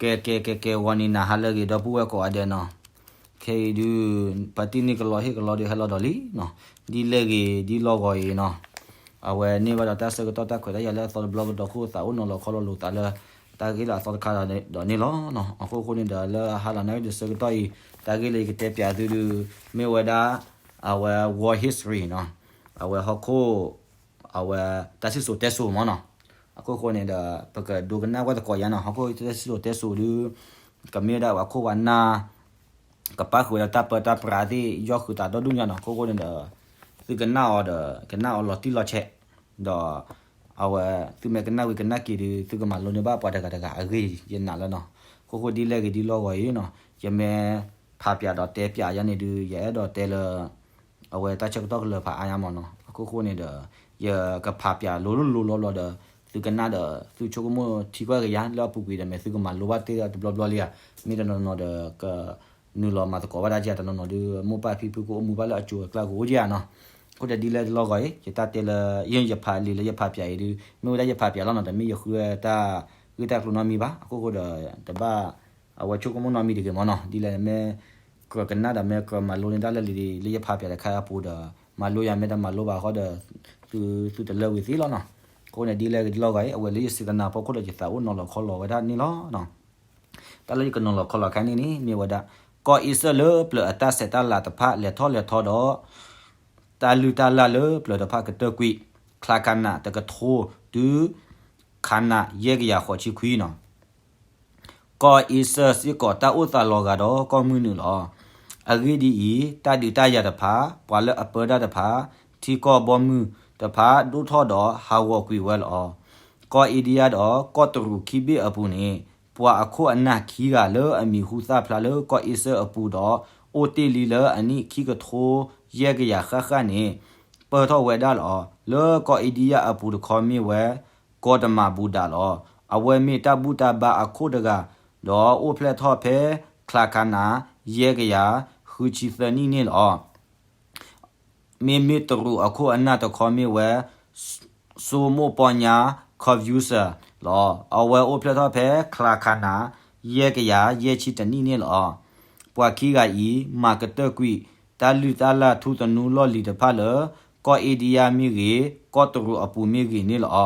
ကဲ ကဲ ကဲ ကဲ ဂီၤန့ၣ်နၤဟါလၢအဂ့ၤ ဒီပုၢ်ဝဲၢ်ကိးဂၤဒဲးနီၤ. ခဲအံၤဒုး ပတံၢ်န့ၢ်ကလီဟ့ၣ်ကလီဒုးဟဲလီၤဒီးလံနီၤ. ဒ်လဲၣ်ဂ့ၤဒ်လီၢ်ဂီၤအံၤနီၤ, အဝဲန့ၢ်ဘၣ်ဒီးတၢ်ဆၢကတီၢ်တၢ်ခွဲးတၢ်ယာ်လၢအသီတဘျီကဒီးအဃိ သးအိၣ်နီၤလီၤခီလီၤလိာ်သးလၢ တၢ်ဂ့ၢ်လၢအသီတခါဒီးန့ၣ်လီၤ. အဃိဃိန့ၣ်ဒီးလၢအဟါလီၤနၣ်ရံၣ်ဒုးဆၢကတီၢ်အံၤ တၢ်ဂ့ၢ်လၢယကတဲပၠးသုဒုး မ့ၢ်ဝဲဒၣ် အဝဲ world history နီၤ, အဝဲဟီၣ်ခိၣ် အဝဲတၢ်စံၣ်စိၤတဲစိၤမ့ၢ်နီၤ. အဃိဃိန့ၣ်ဒီး ပကဒိကနၣ်ဝဲသကိးယါနီၤ, ဟီၣ်ခိၣ်တၢ်စံၣ်စိၤတဲစိၤဒုး ကမ့ၢ်ဝဲဒၣ်ပှၤခိၣ်ပှၤနၢ် ကပၣ်ဃုာ်ဝဲဒၣ်တၢ်ပၢတၢ်ပြးသ့ၣ် ယီၢ်ဃုာ်သးဒီဒူၣ်ညါနီၤ. အဃိဃိန့ၣ်ဒီး သုကနၣ်အီၤဒီး ကနၣ်အီၤလီၤတံၢ်လီၤဆဲး ဒီး အဝဲ သုမ့ၢ်ကနၣ်ဝံၤကနၣ်က့ၤဒုး သုကမၤလိန့ၢ်ဘၣ်ပှၤတဂၤတဂၤအဂ့ၢ်ယနာ်လၢနီၤ. အဃိဃိဒ်လဲၣ်ဂ့ၤဒ်လီၢ်ဂီၤအံၤနီၤ, ယမ့ၢ်ဖးပၠးဒီးတဲပၠးယါန့ၣ်ဒုး ယအဲၣ်ဒိးတဲလၢ အဝဲတၢ်ဆၢကတီၢ်ကလၢၤဖးအါညါမ့ၢ်နီၤ. အဃိဃိန့ၣ်ဒီး ယကဖးပၠးလိၤလိၤလီၤလီၤဒီး သုကနၣ်ဒီး သုဆိကမိၣ်ထံကွၢ်က့ၤယါလၢအပူၤကွံာ်ဒီး မ့ၢ်သုကမၤလိဘၣ်တ့ၢ်တဘျီဘျီလံဧါ. မ့ၢ်တနီၤနီၤဒီး ကနုာ်လီၤမၤသကိးဘၣ်တၢ်က့ၤ တနီၤနီၤဒုး မိၢ်ပၢ်ဖံဖုကအိၣ်မူဘၣ်လၢအစိၤအကျါကအိၣ်က့ၤဧါနီၤ. အဃိဒီးဒ်လဲၣ်တလီၢ်ဂီၤအံၤ ယတၢ်တဲလၢ ယဖးလံာ်လၢယဖးပၠးအံၤဒုး မ့ၢ်ဝဲဒၣ်ယဖးပၠးလီၤနီၤ, တမ့ၢ်ယဃုတၢ်ဂ့ၢ်တၢ်ကျိၤနီတမံၤဘၣ်. အဃိဃိဒီး တဘၣ် အဝဲဆိကမိၣ်နီတမံၤတဂ့ၤမ့ၢ်နီၤ. ဒ်လဲၣ်မ့ၢ် ကြၢးကနၣ်ဒီး မ့ၢ်ကြၢးမၤလိန့ၢ်တၢ်လၢလံာ်လၢယဖးပၠးတခါအပူၤဒီး မၤလိယၤ, မ့ၢ်တမၤလိဘၣ်ဃီဒီး သုသုတလၢဝံၤသ့လီၤနီၤ. အဃိန့ၣ်ဒ်လဲၣ်ဂ့ၤဒ်လီၢ်ဂီၤအံၤ အဝဲလၢယစံးသနၤဖီခိၣ်ဒီး ယသးအိၣ်နီၤလီၤခီလီၤဝဲဒၣ်န့ၣ်လီၤ. တၢ်လၢယကနီၤလီၤခီလီၤခါန့ၣ်န့ၣ် မ့ၢ်ဝဲဒၣ် ကီၢ်အ့စၢၣ်လၢပျၢၤအတၢ်ဆဲးတၢ်လၤတဖၣ် လဲၤထီၣ်လဲၤထီဒီး တၢ်လုၢ်တၢ်လၢ်လၢပျၢၤတဖၣ်ကတၢၢ်ကွံာ် ချါခးနးတကထိ တုၤ ခးနးယဲၢ်ကယၤဃိးဆံခွံနီၤ. ကီၢ်အ့စၢၣ်စ့ၢ်ကီးတၢ်အိၣ်သးလီၤဂာ်ဒီးကီၢ်မုၢ်နုာ်လီၤ. အဂ့ၢ်ဒ်အံၤ, တၢ်ဒုးတၢ်ယၤတဖၣ်, ပှၤလၢအပၢတၢ်တဖၣ်, ထံကီၢ်ဘီမုၢ်တဖၣ်ဒိၣ်ထီၣ်ဒီးဟးဂီၤကွံာ်ဝဲလီၤ. ကီၢ်အ့ဒံယါဒီးကီၢ်တရူးခံဘ့ၣ်အပူၤန့ၣ် ပှၤအခိၣ်အနၢ်ခံဂၤလၢအမံၤဟူသၣ်ဖျါလၢကီၢ်အ့စၢၣ်အပူၤဒီး အိၣ်တ့ၢ်လံလၢအနံၣ်ခံကထိယဲၢ်ကယၤဃၣ်ဃၣ်န့ၣ် ပၢၢ်ထီၣ်ဝဲဒၣ်လီၤ. လၢကီၢ်အ့ဒံယါအပူၤတခီမ့ၢ်ဝဲ ကီတမၤဘူဒးလီၤ. အဝဲမ့ၢ်တၢ်ဘူၣ်တၢ်ဘါအခိၣ်တဂၤ ဒီးအိၣ်ဖျဲၣ်ထီၣ်ဖဲ ချါခးနး ယဲၢ်ကယၤဃုဆံသၢနံၣ်န့ၣ်လီၤ. မ့မ့ၢ်တရူးအခိၣ်အနၢ်တခီမ့ၢ်ဝဲ စိမိၣ်ပီညါ Confucius လီၤ. အဝဲအိၣ်ဖျဲၣ်ထီၣ်ဖဲ ချါခးနး ယဲၢ်ကယၤယဲၢ်ဆံတနံၣ်န့ၣ်လီၤ. ပှၤခံဂၤအံၤ မၤကတၢၢ်ကွံာ် တၢ်လုၢ်တၢ်လၢ်ထူသနူလီၢ်လံၤတဖၣ်လၢ ကီၢ်အ့ဒံယါမ့ၢ်ဂ့ၤ, ကီၢ်တရူးအပူၤမ့ၢ်ဂ့ၤန့ၣ်လီၤ.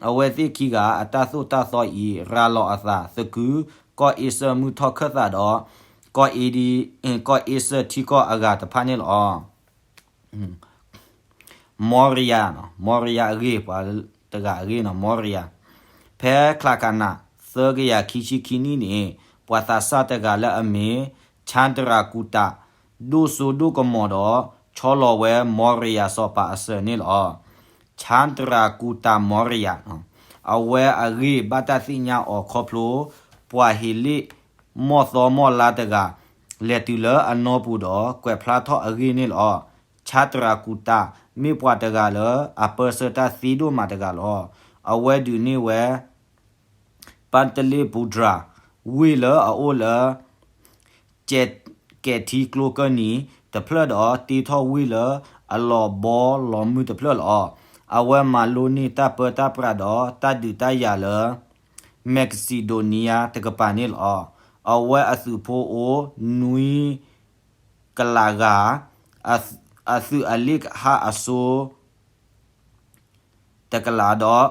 အဝဲသ့ၣ်ခံဂၤအတၢ်သိၣ်တၢ်သီအံၤ ရၤလီၤအသးသကုၤ ကီၢ်အ့စၢၣ်မုၢ်ထီၣ်ခၢၣ်သးဒီး ကီၢ်အ့ဒံ, ကီၢ်အ့စၢၣ်ထံကီၢ်အဂၤတဖၣ်န့ၣ်လီၤ. Maurya, Maurya အဂ့ၢ်, ပှၤတဂၤအဂ့ၢ်နီၤ, Maurya ဖဲချါခးနး သၢကယၤခံဆံခံနံၣ်န့ၣ် ပှၤသးစၢ်တဂၤလၢအမ့ၢ် Chandragupta ဒိၣ်စိဒိၣ်ကမီၤဒီး ဆီလီၤဝဲ Maurya စီၤပၤအစၢၤန့ၣ်လီၤ. Chandragupta Maurya အဝဲအဂ့ၢ်ဘၣ်တၢ်သ့ၣ်ညါအီၤခီဖျိ ပှၤဟ့းလ့ၣ်မီၢ်သီမီၢ်လါတဂၤ လဲၤတုၤလၢအနီပူၤဒီး ကွဲးဖျါထီၣ်အဂ့ၢ်န့ၣ်လီၤ. Chandragupta မ့ၢ်ပှၤတဂၤလၢအပၢဆှၢတၢ်သ့ဒိၣ်မးတဂၤလီၤ. အဝဲဒုးန့ၢ်ဝဲ Pataliputra ဝ့ၢ်လၢအအိၣ်လၢ ကဲးထံကျိကၢၢ်နံၤတဖျၢၣ်ဒီး တ့ထီၣ်ဝ့ၢ်လၢအလီၤဘီလီၤမုၢ်တဖျၢၣ်လီၤ. အဝဲမၤလိန့ၢ်တၢ်ပၢတၢ်ပြးဒီးတၢ်ဒုးတၢ်ယၤလၢ Macedonia တကပၤန့ၣ်လီၤ. အဝဲအသုးဖိအိၣ်နွံကလးဂၤ, အသုးအလ့ၣ်ဟးအစိ တကလးဒီး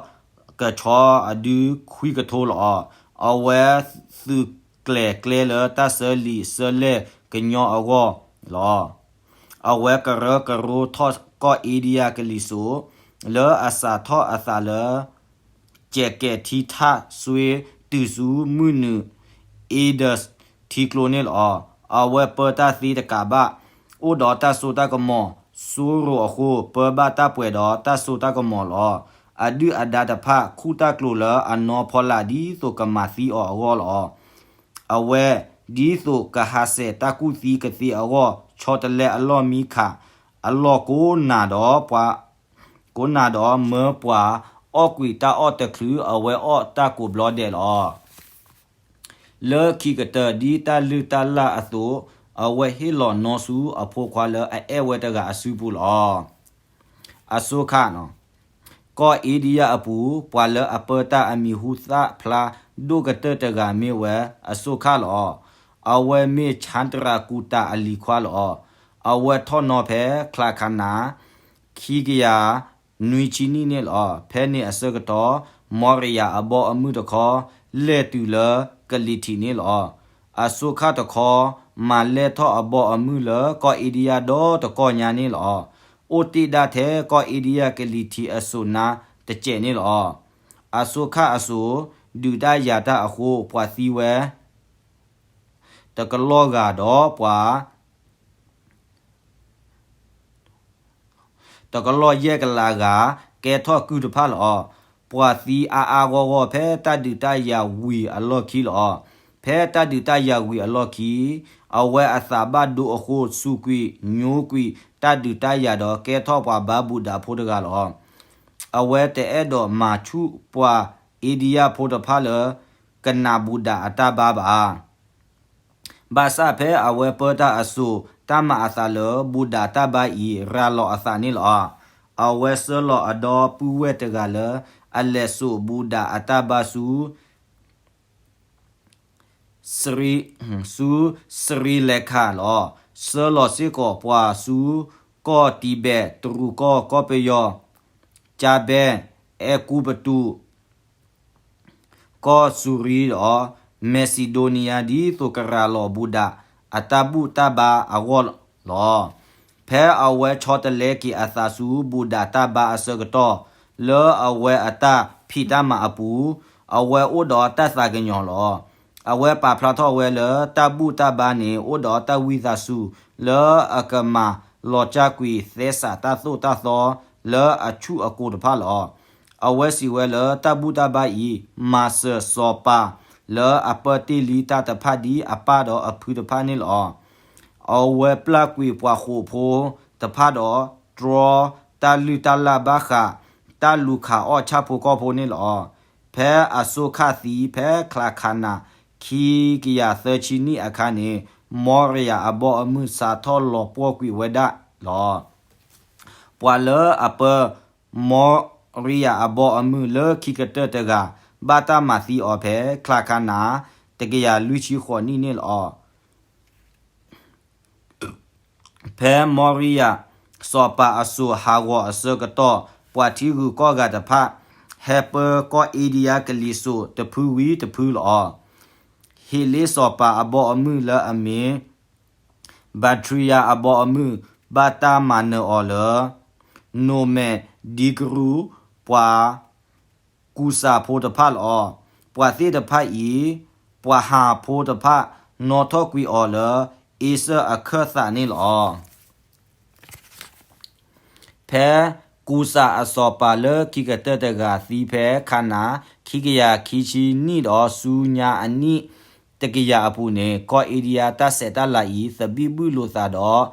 ကဆီအဒုခွံကထိလီၤ. အဝဲသုးကျဲၤကျဲလၢတၢ်ဆၢလံာ်ဆၢလဲၢ်ကညီအဂီၢ်လီၤ. အဝဲကရၢကရိထီၣ်ကီၢ်အ့ဒံယါကလံၤစိး လၢအစးထီၣ်အသးလၢ ကဲးကဲးထံထၣ်စွ့တုၤဆူမုၢ်နုာ် Indus ထံကျိန့ၣ်လီၤ. အဝဲပၢတၢ်သ့တကးဘၣ် အိၣ်ဒီးတၢ်စိတၢ်ကမီၤ စိရိၤအဃိ ပၢဘၣ်တၢ်ပှဲၤဒီးတၢ်စိတၢ်ကမီၤလီၤ. အဒုၣ်အဒါတဖၣ် ခူၣ်တၢ်ကျိၤလၢအနီဖီလာ် ဒ်သိးကမၤသံအီၤအဂီၢ်လီၤ. အဝဲ ဒ်သိးကဟးဆှဲးတၢ်ကူၣ်သံကသ့အဂီၢ် ဆီတလဲအလီၢ်မံခး အလီၢ်ကိးနၤဒီးပှၤ ကိးနၤဒီးမၢပှၤအီၣ်ကွံာ်တၢ်အီၣ်တချုး အဝဲအီၣ်တၢ်ကိးဘျီဒဲးလီၤ. လၢခံကတၢၢ် ဒ်တၢ်လုၢ်တၢ်လၢ်အသိး အဝဲဟ့ၣ်လီၤနီၢ်ဆူအဖိခွါလၢအအဲၣ်ဝဲတဂၤအစုပူၤလီၤ. အဆိခါနီၤ ကီၢ်အ့ဒံယၣ်အပူၤ ပှၤလၢအပၢတၢ်အမံၤဟူသၣ်ဖျါဒိၣ်ကတၢၢ်တဂၤမ့ၢ်ဝဲအစိခၣ်လီၤ. အဝဲမ့ၢ် Chandragupta အလံၤခွါလီၤ. အဝဲထီၣ်နီၤဖဲ ချၣ်ခၣ်နၣ် ခံကယၤနွံဆံနံၣ်န့ၣ်လီၤ. ဖဲန့ၣ်အဆၢကတီၢ် Maurya အဘီအမုၢ်တခီ လဲၤတုၤလၢကလံၤထံးန့ၣ်လီၤ. အစိခၣ်တခီ မၤလဲၢ်ထီၣ်အဘီအမုၢ်လၢကီၢ်အ့ဒံယၣ်ဒီတကီၢ်ညါန့ၣ်လီၤ. အိၣ်တ့ၢ်ဒၣ်ထဲကီၢ်အ့ဒံယၣ်ကလံၤထံးအစိၤနါတစဲးန့ၣ်လီၤ. အစိခၣ်အစိၤ ဒုးတၢ်ယၤတၢ်အဃိ ပှၤသံဝဲ တကလီၢ်ဂၤဒီးပှၤ တကလီၢ်ယဲၢ်ကလးဂၤ ကဲထီၣ်ကုၢ်တဖၣ်လီၤ. ပှၤသံအါအါဂီၢ်ဂီၢ်ဖဲတၢ်ဒုးတၢ်ယၤဝံၤအလီၢ်ခံလီၤ. ဖဲတၢ်ဒုးတၢ်ယၤဝံၤအလီၢ်ခံ အဝဲအသးဘၣ်ဒိအဃိ စူးကွံာ်ညိကွံာ်တၢ်ဒုးတၢ်ယၤဒီးကဲထီၣ်ပှၤဘါဘူၣ်ဒးဖိတဂၤလီၤ. အဝဲတအဲၣ်ဒိးမၤဆူၣ်ပှၤအ့ဒံယၣ်ဖိတဖၣ်လၢ ကနၣ်ဘူၣ်ဒးအတၢ်ဘါဘၣ်. ဘၣ်ဆၣ်ဖဲအဝဲပၢတၢ်အစိၤ တၢ်မၤအသးလၢဘူၣ်ဒးတၢ်ဘါအံၤ ရၤလီၤအသးန့ၣ်လီၤ. အဝဲဆှၢလီၤအဒီပုၢ်ဝဲၢ်တဂၤလၢ အလဲၤစိာ်ဘူၣ်ဒးအတၢ်ဘါဆူ ဆရံ ဆူ Sri Lanka လီၤ. ဆှၢလီၤစ့ၢ်ကီးပှၤဆူ ကီၢ်တံဘဲၣ်, တရူးကီၢ်, ကီၢ်ပယီၤ, ကၠါဘဲၣ်, အဲၤကူပတူး, ကီၢ်စူၤရံဒီး Macedonia ဒ်သိးကရၤလီၤဘူၣ်ဒးအတၢ်ဘူၣ်တၢ်ဘါအဂီၢ်လီၤ. ဖဲအဝဲဆီတလဲက့ၤအသးဆူဘူၣ်ဒးတၢ်ဘါအဆၢကတီၢ် လၢအဝဲအတၢ်ဖံးတၢ်မၤအပူၤ အဝဲအိၣ်ဒီးတၢ်သးကညီၤလီၤ. အဝဲပာ်ဖျါထီၣ်ဝဲလၢတၢ်ဘူၣ်တၢ်ဘါန့ၣ် အိၣ်ဒီးတၢ်ဝံသးစူၤ လၢအကမၤလီၤစၢ်ကွံာ်သဲစးတၢ်သိၣ်တၢ်သီ လၢအဆူၣ်အကိၤတဖၣ်လီၤ. အဝဲစံးဝဲလၢတၢ်ဘူၣ်တၢ်ဘါအံၤ မၤစၢၤစီၤပၤ လၢအပၢတ့ၢ်လံတၢ်တဖၣ်ဒ်အပၢ်ဒီးအဖုတဖၣ်န့ၣ်လီၤ. အဝဲပျၢ်ကွံာ်ပှၤဃိာ်ဖိတဖၣ်ဒီး တြီတၢ်လုၢ်တၢ်လၢ်ဘၣ်ဃး တၢ်လူၤခးအီၣ်ဆၣ်ဖိကီၢ်ဖိန့ၣ်လီၤ. ဖဲအစိခၣ်သံ ဖဲချၣ်ခၣ်နၣ် ခံကယၤသၢဆံနံၣ်အခါန့ၣ် Maurya အဘီအမုၢ်စးထီၣ်လီၤပှီၢ်ကွံာ်ဝဲဒၣ်လီၤ. ပှၤလၢအပၢ Maurya အဘီအမုၢ်လၢခံကတၢၢ်တဂၤ ဘၣ်တၢ်မၤသံအီၤဖဲ ချၣ်ခၣ်နၣ် တကယၤလွံၢ်ဆံဃိးနံၣ်န့ၣ်လီၤ. ဖဲ Maurya စီၤပၤအစိၤဟးဂီၤအဆၢကတီၢ် ပှၤထံဂုၤကီၢ်ဂၤတဖၣ် ဟဲပၢကီၢ်အ့ဒံယါကလံၤစိးတဖုဝံၤတဖုလီၤ. ဟ့းလ့စီၤပၤအဘီအမုၢ်လၢအမ့ၢ် Bactria အဘီအမုၢ် ဘၣ်တၢ်မၤနၢၤအီၤလၢ နိမဲာ်ဒံကရူၢ် ပှၤကူစးဖိတဖၣ်လီၤ. ပှၤသ့ၣ်တဖၣ်အံၤ ပှၤဟးဖိတဖၣ် နီၣ်ထီၣ်ကွံာ်အီၤလၢ အ့စၢၣ်အခၢၣ်သးန့ၣ်လီၤ. ဖဲကူစးအစီၤပၤလၢခံကတၢၢ်တဂၤသံဖဲခါနၤ ခံကယၤခံဆံနံၣ်ဒီး ဆူညါအနံၣ်တကယၤအပူၤန့ၣ် ကီၢ်အ့ဒံယါတၢ်ဆဲးတၢ်လၤအံၤ သဘံၣ်ဘုၣ်လိာ်သးဒီး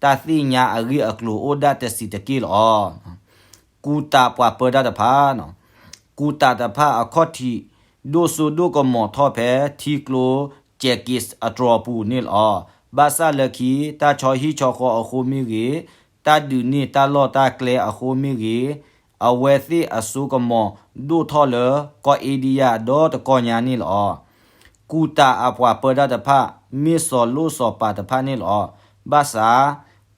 တၢ်သ့ၣ်ညါအဂ့ၢ်အကျိၤအိၣ်ဒၣ်တဆံးတက့ၢ်လီၤ. ကူတးပှၤပၢတၢ်တဖၣ် ကူတးတဖၣ်အခီၣ်ထံး ဒိၣ်စိဒိၣ်ကမီၤထီၣ်ဖဲထံကျိ Ganges အတြီၤပူၤန့ၣ်လီၤ. ဘၣ်ဆၣ်လၢခံ တၢ်ဆီဟံၣ်ဆီဃီအဃိမ့ၢ်ဂ့ၤ, တၢ်ဒုးန့ၢ်တၢ်လီၢ်တၢ်ကျဲအဃိမ့ၢ်ဂ့ၤ, အဝဲသ့ၣ်အစိကမီၤဒိၣ်ထီၣ်လၢကီၢ်အ့ဒံယါဒီတကီၢ်ညါန့ၣ်လီၤ. ကူတးအပှၤပၢတၢ်တဖၣ် မ့ၢ်စီၤလိၣ်စီၤပၤတဖၣ်န့ၣ်လီၤ. ဘၣ်ဆၣ်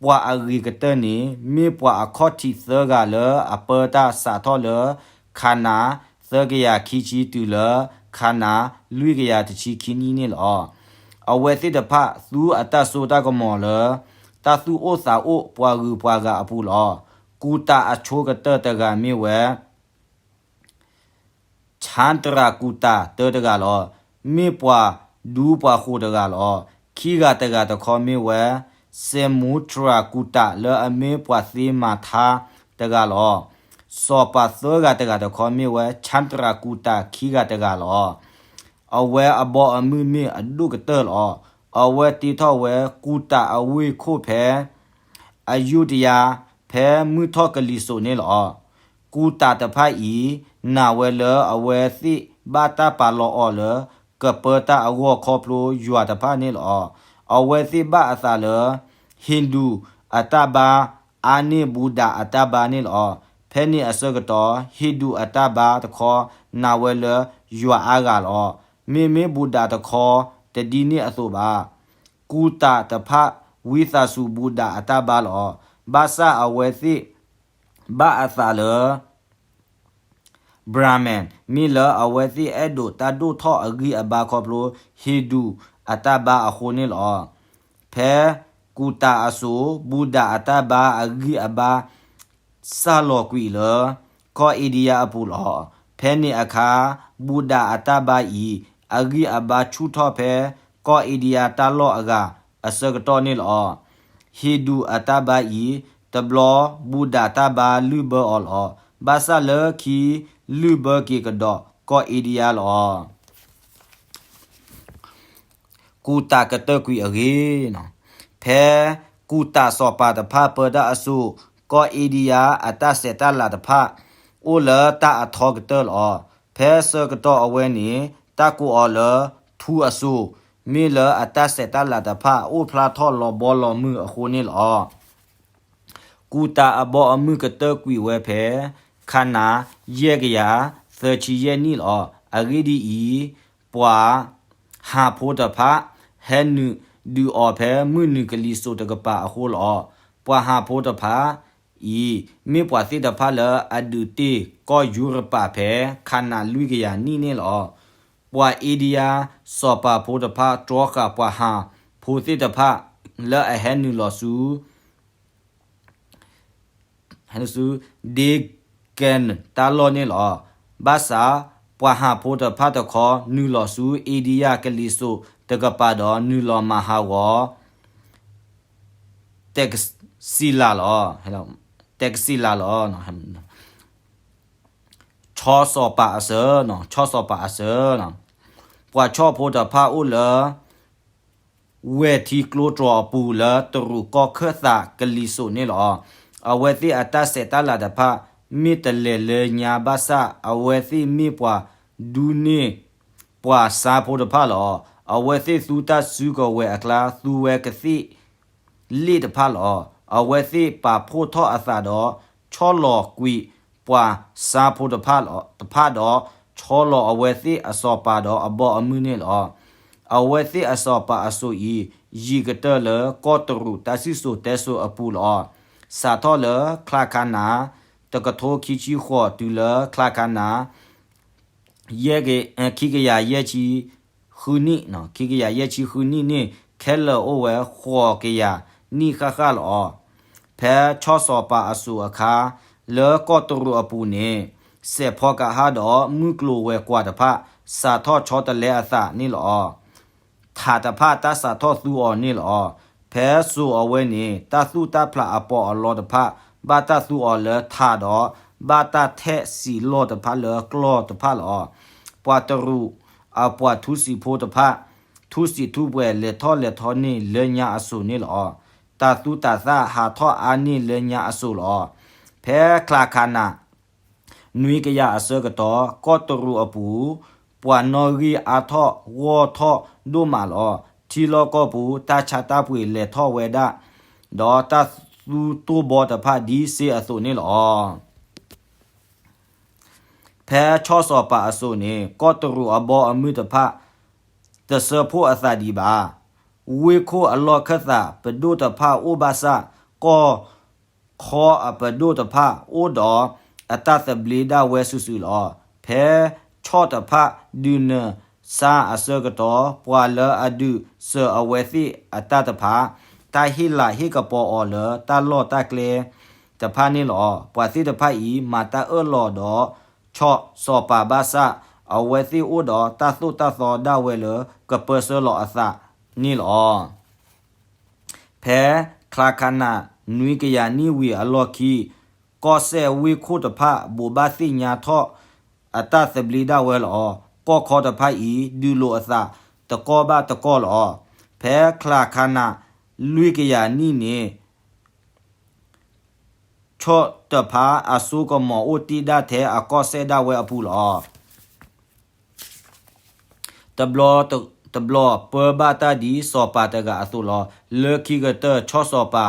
ပှၤအဂ့ၤကတၢၢ်န့ၣ် မ့ၢ်ပှၤအခီၣ်ထံးသၢဂၤလၢအပၢတၢ်စးထီၣ်လၢ ခါနၤ သၢကယၤခံဆံတုၤလၢ ခါနၤ လွံၢ်ကယၤတဆံခံနံၣ်န့ၣ်လီၤ. အဝဲသ့ၣ်တဖၣ်သူအတၢ်စိတၢ်ကမီၤလၢ တၢ်သူၣ်အိၣ်သးအိၣ်ပှၤဂုၤပှၤဂၤအပူၤလီၤ. ကူတးအဆိကတၢၢ်တဂၤမ့ၢ်ဝဲ Chandragupta တၢတဂၤလီၤ. မ့ၢ်ပှၤဒူပှၤဃိာ်တဂၤလီၤ. ခံဂၤတဂၤတခီမ့ၢ်ဝဲ Samudra Gupta လၢအမ့ၢ်ပှၤသ့မၤထါတဂၤလီၤ. စီၤပၤသၢဂၤတဂၤတခီမ့ၢ်ဝဲ Chandragupta ခံဂၤတဂၤလီၤ. အဝဲအဘီအမုၢ်မ့ၢ်အဒိၣ်ကတၢၢ်လီၤ. အဝဲတ့ထီၣ်ဝဲကူတးအဝ့ၢ်ခိၣ်ဖဲ အယူတယါ ဖဲမုၢ်ထီၣ်ကလံၤစိးန့ၣ်လီၤ. ကူတးတဖၣ်အံၤ နာ်ဝဲလၢအဝဲသ့ၣ်ဘၣ်တၢ်ပာ်လီၤအီၤလၢ ကပၢတၢ်အဂီၢ်ခီဖျိယွၤတဖၣ်န့ၣ်လီၤ. အဝဲသ့ၣ်ဘၣ်အသးလၢ Hindu အတၢ်ဘါ အါန့ၢ် Buddha အတၢ်ဘါန့ၣ်လီၤ. ဖဲန့ၣ်အဆၢကတီၢ် ဟ့ၣ်ဒူၣ်အတၢ်ဘါတခီ နာ်ဝဲလၢယွၤအါဂၤလီၤ. မ့မ့ၢ်ဘူၣ်ဒၣ်တခီ တဒ်န့ၣ်အသိးဘၣ်. ကူၣ်တၢ်တဖၣ် ဝံသးစူၤဘူၣ်ဒၣ်အတၢ်ဘါလီၤ. ဘၣ်ဆၣ်အဝဲသ့ၣ် ဘၣ်အသးလၢ Brahman မ့ၢ်လၢအဝဲသ့ၣ်အဲၣ်ဒိးတၢ်ဒိၣ်ထီၣ်အဂံၢ်အဘါခီဖျိ ဟ့ၣ်ဒူၣ်အတၢ်ဘါအဃိန့ၣ်လီၤ. ဖဲကူၣ်တၢ်အစိၤ ဘူၣ်ဒၣ်အတၢ်ဘါအဂံၢ်အဘါ စၢ်လီၤကွံာ်လၢ ကီၢ်အ့ဒံယါအပူၤလီၤ. ဖဲန့ၣ်အခါ ဘူၣ်ဒၣ်အတၢ်ဘါအံၤ အဂံၢ်အဘါဆူၣ်ထီၣ်ဖဲ ကီၢ်အ့ဒံယါတၢ်လီၢ်အဂၤ အဆၢကတီၢ်န့ၣ်လီၤ. ဟ့ၣ်ဒူၣ်အတၢ်ဘါအံၤ တဘျီ ဘူၣ်ဒၣ်တၢ်ဘါလုၢ်ဘၢအီၤလီၤ. ဘၣ်ဆၣ်လၢခံ လုၢ်ဘၢက့ၤကဒီးကီၢ်အ့ဒံယါလီၤ. ကူၣ်တၢ်ကတၢၢ်ကွံာ်အဂ့ၢ်, ဖဲကူၣ်တၢ်စီၤပၤတဖၣ်ပၢတၢ်အစိၤ, ကီၢ်အ့ဒံယါအတၢ်ဆဲးတၢ်လၤတဖၣ် အိၣ်လၢတၢ်အထီကတၢၢ်လီၤ. ဖဲဆၢကတီၢ်အဝဲန့ၣ် တၢ်ကိးအီၤလၢ ထူအစိၤ, မ့ၢ်လၢအတၢ်ဆဲးတၢ်လၤတဖၣ် အိၣ်ဖျါထီၣ်လီၤဘီလီၤမုၢ်အဃိန့ၣ်လီၤ. ကူၣ်တၢ်အဘီအမုၢ်ကတၢၢ်ကွံာ်ဝဲဖဲ ခါနၤ ယဲၢ်ကယၤ သၢဆံယဲၢ်နံၣ်လီၤ. အဂ့ၢ်ဒ်အံၤ, ပှၤဟၣ်ဖိတဖၣ် ဟဲနုာ်ဒုးအီၤဖဲမုၢ်နုာ်ကလံၤစိးတကပၤအဃိလီၤ. ပှၤဟၣ်ဖိတဖၣ်အံၤ မ့ၢ်ပှၤသ့ၣ်တဖၣ်လၢအဒုးတ့ၢ်ကီၢ်ယူရပၤဖဲ ခါနၤလွံၢ်ကယၤနံၣ်န့ၣ်လီၤ. ပှၤအ့ဒံယါစီၤပၤဖိတဖၣ် တြီဃာ်ပှၤဟၣ်ဖိသ့ၣ်တဖၣ် လၢအဟဲနုာ်လီၤဆူ ဒ့ကဲၣ်တၢ်လီၢ်န့ၣ်လီၤ. ဘၣ်ဆၣ် ပှၤဟၣ်ဖိတဖၣ်တခီ နုာ်လီၤဆူအ့ဒံယါကလံၤစိးတကပၤဒီး နုာ်လီၤမၤဟးဂီၤ တကစံလၤလီၤ, တကစံလၤလီၤ. ဆီစီၤပၤအစၢ, ဆီစီၤပၤအစၢ, ပှၤဆီၣ်ဖိတဖၣ်အိၣ်လၢ ဝဲၢ်ထံကျိတြီၤအပူၤလၢတရူးကီၢ်ခၢၣ်သးကလံၤစိးန့ၣ်လီၤ. အဝဲသ့ၣ်အတၢ်ဆဲးတၢ်လၤတဖၣ် မ့ၢ်တလဲၤလၢညါဘၣ်ဆၣ် အဝဲသ့ၣ်မ့ၢ်ပှၤဒူန့ၢ် ပှၤစါဖိတဖၣ်လီၤ. အဝဲသ့ၣ်သူတၢ်စုကဝဲၤအကျါ သူဝဲကသ့ၣ် လ့ၣ်တဖၣ်လီၤ. အဝဲသ့ၣ်ပာ်ဖှိၣ်ထီၣ်အသးဒီး ဆီၣ်လီၤကွံာ်ပှၤစါဖိတဖၣ်ဒီး ဆီၣ်လီၤအဝဲသ့ၣ်အစီၤပၤဒီးအဘီအမုၢ်န့ၣ်လီၤ. အဝဲသ့ၣ်အစီၤပၤအစိၤအံၤ ယံာ်ကတၢၢ်လၢကီၢ်တရူးတၢ်စံၣ်စိၤတဲစိၤအပူၤလီၤ. စးထီၣ်လၢချါခါနၤ တကထိခံဆံဃိးတုၤလၢချါခါနၤ ခံကယၤယဲၢ်ဆံဃုနံၣ်, ခံကယၤယဲၢ်ဆံဃုနံၣ်န့ၣ် ခဲလၢာ်အိၣ်ဝဲဃိးကယၤနံၣ်ဃၣ်ဃၣ်လီၤ. ဖဲဆီၣ်စီၤပၤအစိၤအခါ လၢကီၢ်တရူးအပူၤန့ၣ် စဲးဖီကဟၣ်ဒီးမုၢ်ကျိၤဝဲၤကွာ်တဖၣ် စးထီၣ်ဆီတလဲအသးန့ၣ်လီၤ. ထးတဖၣ်တၢ်စးထီၣ်သူအီၤန့ၣ်လီၤ. ဖဲစိၤအဝဲန့ၣ် တၢ်သူၣ်တၢ်ဖျးအပီးအလီတဖၣ် ဘၣ်တၢ်သူအီၤလၢထးဒီး ဘၣ်တၢ်ထဲးစံးလီၢ်တဖၣ်လၢကျီၢ်တဖၣ်လီၤ. ပှၤတရူးအပှၤထူစံးဖိတဖၣ် ထူစံးထူပှဲၤလဲၤထီၣ်လဲၤထီန့ၢ်လၢညါအစိၤန့ၣ်လီၤ. တၢ်သူၣ်တၢ်သၣ်ဟးထီၣ်အါန့ၢ်လၢညါအစိၤလီၤ. ဖဲချါခါနၤ နွံကယၤအဆၢကတီၢ် ကီၢ်တရူးအပူၤ ပှၤနီၣ်ဂံၢ်အါထီၣ်ဂီၢ်ထီၣ်ဒိၣ်မးလီၤ. ထံလီၢ်ကီၢ်ပူၤ တၢ်ဆါတၢ်ပှ့ၤလဲၤထီၣ်ဝဲဒၣ် ဒီးတၢ်သူတိၢ်ဘီတဖၣ်ဒ်စ့အသိးန့ၣ်လီၤ. ဖဲဆီၣ်စီၤပၤအစိၤန့ၣ် ကီၢ်တရူးအဘီအမုၢ်တဖၣ် တစၢဖှိၣ်အသးဒံးဘၣ်. ဝ့ၢ်ခိၣ်အလီၢ်ခၢၣ်သးပဒိၣ်တဖၣ်အိၣ်ဘၣ်ဆၣ် ကီၢ်ခီအပဒိၣ်တဖၣ်အိၣ်ဒီးအတၢ်သဘျ့ဒၣ်ဝဲစုာ်စုာ်လီၤ. ဖဲဆီၣ်တဖၣ်ဒုးနၢၤဆါအဆၢကတီၢ် ပှၤလၢအဒုးစၢၤအဝဲသ့ၣ်အတၢ်တဖၣ် တၢ်ဟ့ၣ်လၤဟ့ၣ်ကပီၤအီၤလၢတၢ်လီၢ်တၢ်ကျဲတဖၣ်န့ၣ်လီၤ. ပှၤသ့ၣ်တဖၣ်အံၤ မၤတၢ်အၢၣ်လီၤဒီးဆီၣ်စီၤပၤဘၣ်ဆၣ် အဝဲသ့ၣ်အိၣ်ဒီးတၢ်သိၣ်တၢ်သီဒၣ်ဝဲလၢကပၢဆှၢလီၤအသးန့ၣ်လီၤ. ဖဲချါခါနၤနွံကယၤနံၣ်ဝံၤအလီၢ်ခံ ကီၢ်စဲၣ်ဝ့ၢ်ခိၣ်တဖၣ်ဘိးဘၣ်သ့ၣ်ညါထီၣ်အတၢ်သဘျ့ဒၣ်ဝဲလီၤ. ကီၢ်ခီတဖၣ်အံၤ ဒုးလိာ်အသးတကီၢ်ဘၣ်တကီၢ်လီၤ. ဖဲချါခါနၤလွံၢ်ကယၤနံၣ်န့ၣ် ဆီၣ်တဖၣ်အစိကမီၤအိၣ်တ့ၢ်ဒၣ်ထဲအကီၢ်စဲၣ်ဒၣ်ဝဲအပူၤလီၤ. တဘျီ တဘျီပၢဘၣ်တၢ်ဒ်စီၤပၤတဂၤအသိးလီၤ. လၢခံကတၢၢ် ဆီၣ်စီၤပၤ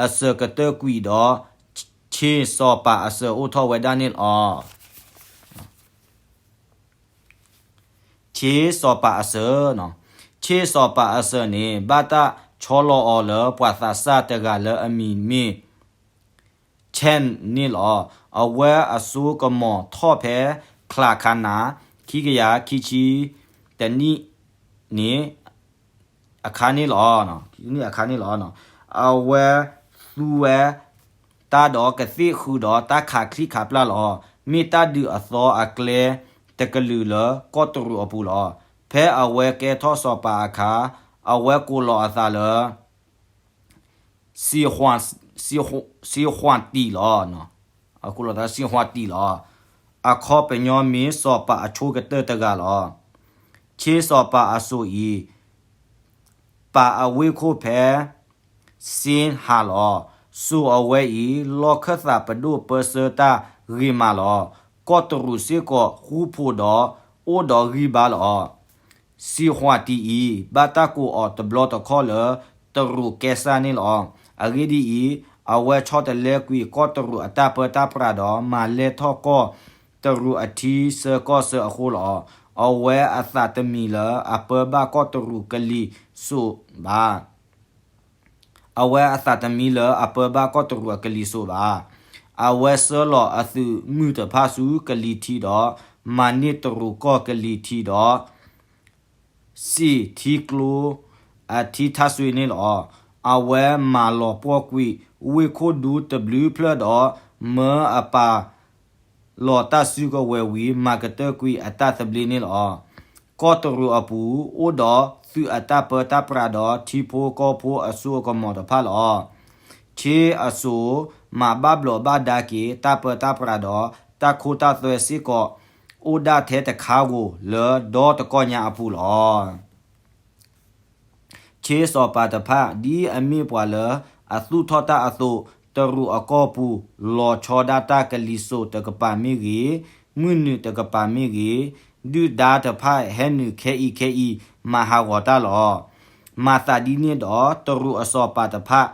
အစၢၤကတၢၢ်ကွံာ်ဒီး ဆ ဆ့စီၤပၤအစၢၤအိၣ်ထီၣ်ဝဲဒၣ်န့ၣ်လီၤ. ဆ့စီၤပၤအစၢၤ, ဆ့စီၤပၤအစၢၤန့ၣ် ဘၣ်တၢ်ဆီလီၤအီၤလၢပှၤသးစၢ်တဂၤလၢအမံၤမ့ၢ် Chen န့ၣ်လီၤ. အဝဲအစိကမီၤထီၣ်ဖဲ ချၤခးနၤ ခံကယၤခံဆံတနံၣ်န့ၣ် အခါန့ၣ်လီၤ. အခါန့ၣ်လီၤ. အဝဲသူဝဲတၢ်ဒီးကသ့ၣ်ဃုာ်ဒီးတၢ်ခးချံခးပျၢ်လီၤ. မ့ၢ်တၢ်ဒုးအသီအကျဲတကလုာ်လၢကီၢ်တရူးအပူၤလီၤ. ဖဲအဝဲကဲထီၣ်စီၤပၤအခါ အဝဲကိးလီၤအသးလၢ စံၣ်ဃွၣ်တံၢ်လီၤ. အကိးလီၤသးစံၣ်ဃွၣ်တံၢ်လီၤ. အခီပညီမ့ၢ်စီၤပၤအဆိကတၢၢ်တဂၤလီၤ. ဆ့စီၤပၤအစိၤအံၤ ပာ်အဝ့ၢ်ခိၣ်ဖဲ စ့ဟၣ်လီၤ. စိၤအဝဲအံၤ လီၢ်ခၢၣ်သးပဒိၣ်ပၢဆှၢတၢ်ဂ့ၤမးလီၤ. ကီၢ်တရူးစ့ၢ်ကီးဃူဖိးဒီးအိၣ်ဒီးဂံၢ်ဘါလီၤ. စံၣ်ဃွၣ်တံၢ်အံၤ ဘၣ်တၢ်ကိးအီၤတဘျီတခီၣ်လၢ တရူးကဲစၢ်န့ၣ်လီၤ. အဂ့ၢ်ဒ်အံၤ, အဝဲဆီတလဲကွံာ်ကီၢ်တရူးအတၢ်ပၢတၢ်ပြးဒီး မၤလဲၢ်ထီၣ်ကီၢ်တရူးအထံဆၢကီၢ်ဆၢအဃိလီၤ. အဝဲအသးတမံၤလၢအပၢဘၣ်ကီၢ်တရူးကလံၤစိးဘၣ်. အဝဲအသးတမံၤလၢအပၢဘၣ်ကီၢ်တရူးအကလံၤစိးဘၣ်. အဝဲဆှၢလီၤအသုးမုၢ်တဖၣ်ဆူကလံၤထံးဒီး မၤန့ၢ်တရူးကီၢ်ကလံၤထံးဒီး စံၣ်ထံကျိအထံထၣ်စွ့န့ၣ်လီၤ. အဝဲမၤလီၤပှီၢ်ကွံာ်ဝ့ၢ်ခိၣ်ဒူတဘျုးဖျၢၣ်ဒီး မၢအပၢ်လီၤတၢ်စုကဝဲၤဝံၤ မၤကတၢၢ်ကွံာ်အတၢ်သဘျ့န့ၣ်လီၤ. ကီၢ်တရူးအပူၤ အိၣ်ဒီးသုးအတၢ်ပၢတၢ်ပြးဒီးထံဖိကီၢ်ဖိအစိအကမီၤတဖၣ်လီၤ. ဆ့အစိၤမၤဘၣ်ဘျီးဘၣ်ဒါက့ၤတၢ်ပၢတၢ်ပြးဒီးတၢ်ခိတၢ်သွဲစ့ၢ်ကီး အိၣ်ဒၣ်ထဲတခါဧိၤလၢဒီတကီၢ်ညါအပူၤလီၤ. ဆ့စီၤပၤတဖၣ် ဒ်အမ့ၢ်ပှၤလၢအသူၣ်ထီၣ်တၢ်အသိး, တရူးအကီၢ်ပူၤ လီၤဆီဒၣ်တၢ်ကလံၤစိးတကပၤမ့ၢ်ဂ့ၤ, မုၢ်နုာ်တကပၤမ့ၢ်ဂ့ၤ, ဒုၣ်ဒါတဖၣ်ဟဲနုာ်ခဲအံၤခဲအံၤ မၤဟးဂီၤတၢ်လီၤ. မၤသးဒ်န့ၣ်ဒီး တရူးအစီၤပၤတဖၣ်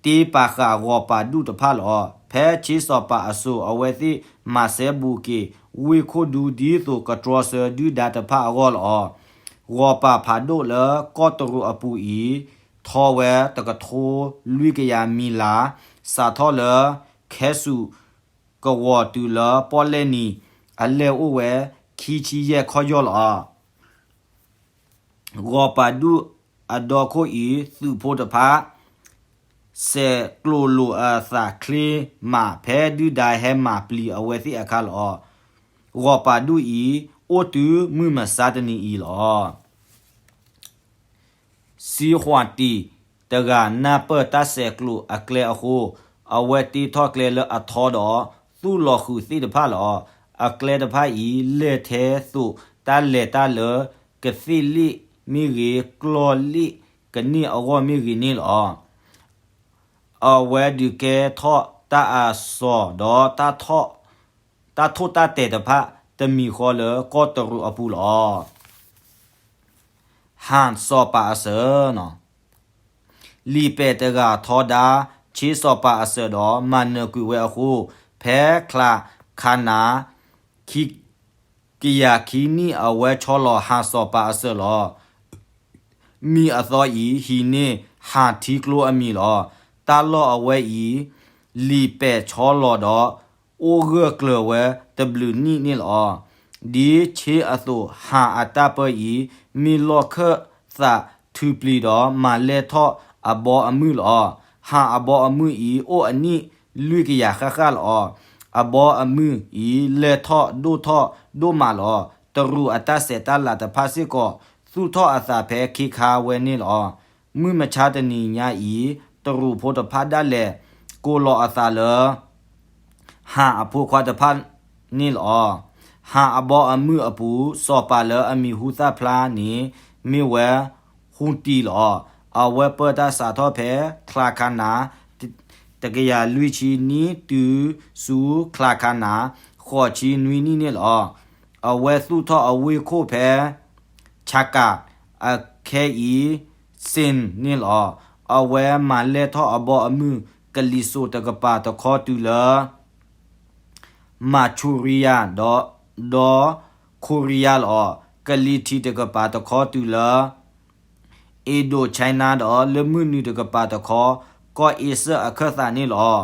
တ့ပာ်ဃာ်ဂီၤပာ်ဒူၣ်တဖၣ်လီၤ. ဖဲဆ့စီၤပၤအစိၤ အဝဲသ့ၣ်မၤစဲဘူးက့ၤ ဝ့ၢ်ခိၣ်ဒူဒ်သိးကတြီဆၢဒုၣ်ဒါတဖၣ်အဂီၢ်လီၤ. ဂီၤပာ်ဖးဒိၣ်လၢကီၢ်တရူးအပူၤအံၤ ထီဝဲတကထိလွံၢ်ကယၤမံလၤ, စးထီၣ်လၢခဲစူးကဝီၤတုၤလၢပီၣ်လဲၣ်နံၤ အလဲၢ်အိၣ်ဝဲခံဆံယဲၢ်ခီၣ်ယီၢ်လီၤ. ဂီၤပာ်ဒူၣ်အဒီခိၣ်အံၤ သုးဖိတဖၣ် ဆဲးကျိးလိာ်အသးချ့မး ဖဲဒုၣ်ဒါဟဲမၤပျံၤအဝဲသ့ၣ်အခါလီၤ. ဂီၤပာ်ဒူၣ်အံၤ အိၣ်တုၤမုၢ်မဆါတနံၤအံၤလီၤ. စံဃွၣ်တံၢ်တဂၤ နၢ်ပၢၢ်တၢ်ဆဲးကျိးအကျဲအဃိ, အဝဲတ့ထီၣ်ကျဲလၢအထီဒီး သူၣ်လီၤဃုာ်သ့ၣ်တဖၣ်လီၤ. အကျဲတဖၣ်အံၤ လဲၢ်ထဲသိးတၢ်လဲၤတၢ်လၢ ကသ့ၣ်လ့ၣ်မ့ၢ်ဂ့ၤ, ကျီၢ်လ့ၣ်ကန့ၢ်အဂီၢ်မ့ၢ်ဂ့ၤန့ၣ်လီၤ. အဝဲဒုးကဲထီၣ်တၢ်အစီၣ်ဒီး တၢ်ထိၣ်တၢ်တဲာ်တဖၣ် တမံၤဃီလၢကီၢ်တရူးအပူၤလီၤ. ဟၣ်စီၤပၤအစၢၤ, လံာ်ပဲာ်တဂၤထီဒါ ဆ့စီၤပၤအစၢၤဒီး မၤနၢၤကွံာ်ဝဲအဃိ, ဖဲချါခါနၤ ခံကယၤခံနံၣ် အဝဲဆီလီၤဟၣ်စီၤပၤအစၢၤလီၤ. မံၤအသီအံၤ ဟံးန့ၢ်ဟၣ်ထံကျိအမံၤလီၤ. တၢ်လီၢ်အဝဲအံၤ လံာ်ပဲာ်ဆီလီၤဒီး အိၣ်ဂၢၢ်ကျၢၤဝဲတဘျုးနံၣ်န့ၣ်လီၤ. ဒ်ဆ့အသိး ဟၣ်အတၢ်ပၢအံၤ မ့ၢ်လီၢ်ခၢၣ်သးထုးပျံၤဒီး မၤလဲၢ်ထီၣ်အဘီအမုၢ်လီၤ. ဟၣ်အဘီအမုၢ်အံၤ အိၣ်အနံၣ်လွံၢ်ကယၤဃၣ်ဃၣ်လီၤ. အဘီအမုၢ်အံၤ လဲၢ်ထီၣ်ဒိၣ်ထီၣ်ဒိၣ်မးလီၤ. တရူးအတၢ်ဆဲးတၢ်လၤတဖၣ်စ့ၢ်ကီး သူၣ်ထီၣ်အသးဖဲခ့ခါဝဲန့ၣ်လီၤ. မုၢ်မဆါတနံၤညါအံၤ တရူးဖိတဖၣ်ဒၣ်လဲာ် ကိးလီၤအသးလၢ ဟၣ်အဖိခွါတဖၣ်န့ၣ်လီၤ. ဟၣ်အဘီအမုၢ်အပူၤ စီၤပၤလၢအမံၤဟူသၣ်ဖျါန့ၣ် မ့ၢ်ဝဲဟူတံလီၤ. အဝဲပၢတၢ်စးထီၣ်ဖဲ ချါခါနၤ တကယၤလွံၢ်ဆံနံၣ် တုၤဆူချါခါနၤ ဃိးဆံနွံနံၣ်န့ၣ်လီၤ. အဝဲသူၣ်ထီၣ်အဝ့ၢ်ခိၣ်ဖဲ ဆၣ်ကၣ် အခဲအံၤ စ့ၣ်န့ၣ်လီၤ. အဝဲမၤလဲၢ်ထီၣ်အဘီအမုၢ် ကလံၤစိးတကပၤတခီတုၤလၢ Manchuria ဒီး Korea လီၤ. ကလံၤထံးတကပၤတခီတုၤလၢ Indochina ဒီးလၢမုၢ်နုာ်တကပၤတခီ ကီၢ်အ့စၢၣ်အခၢၣ်သးန့ၣ်လီၤ.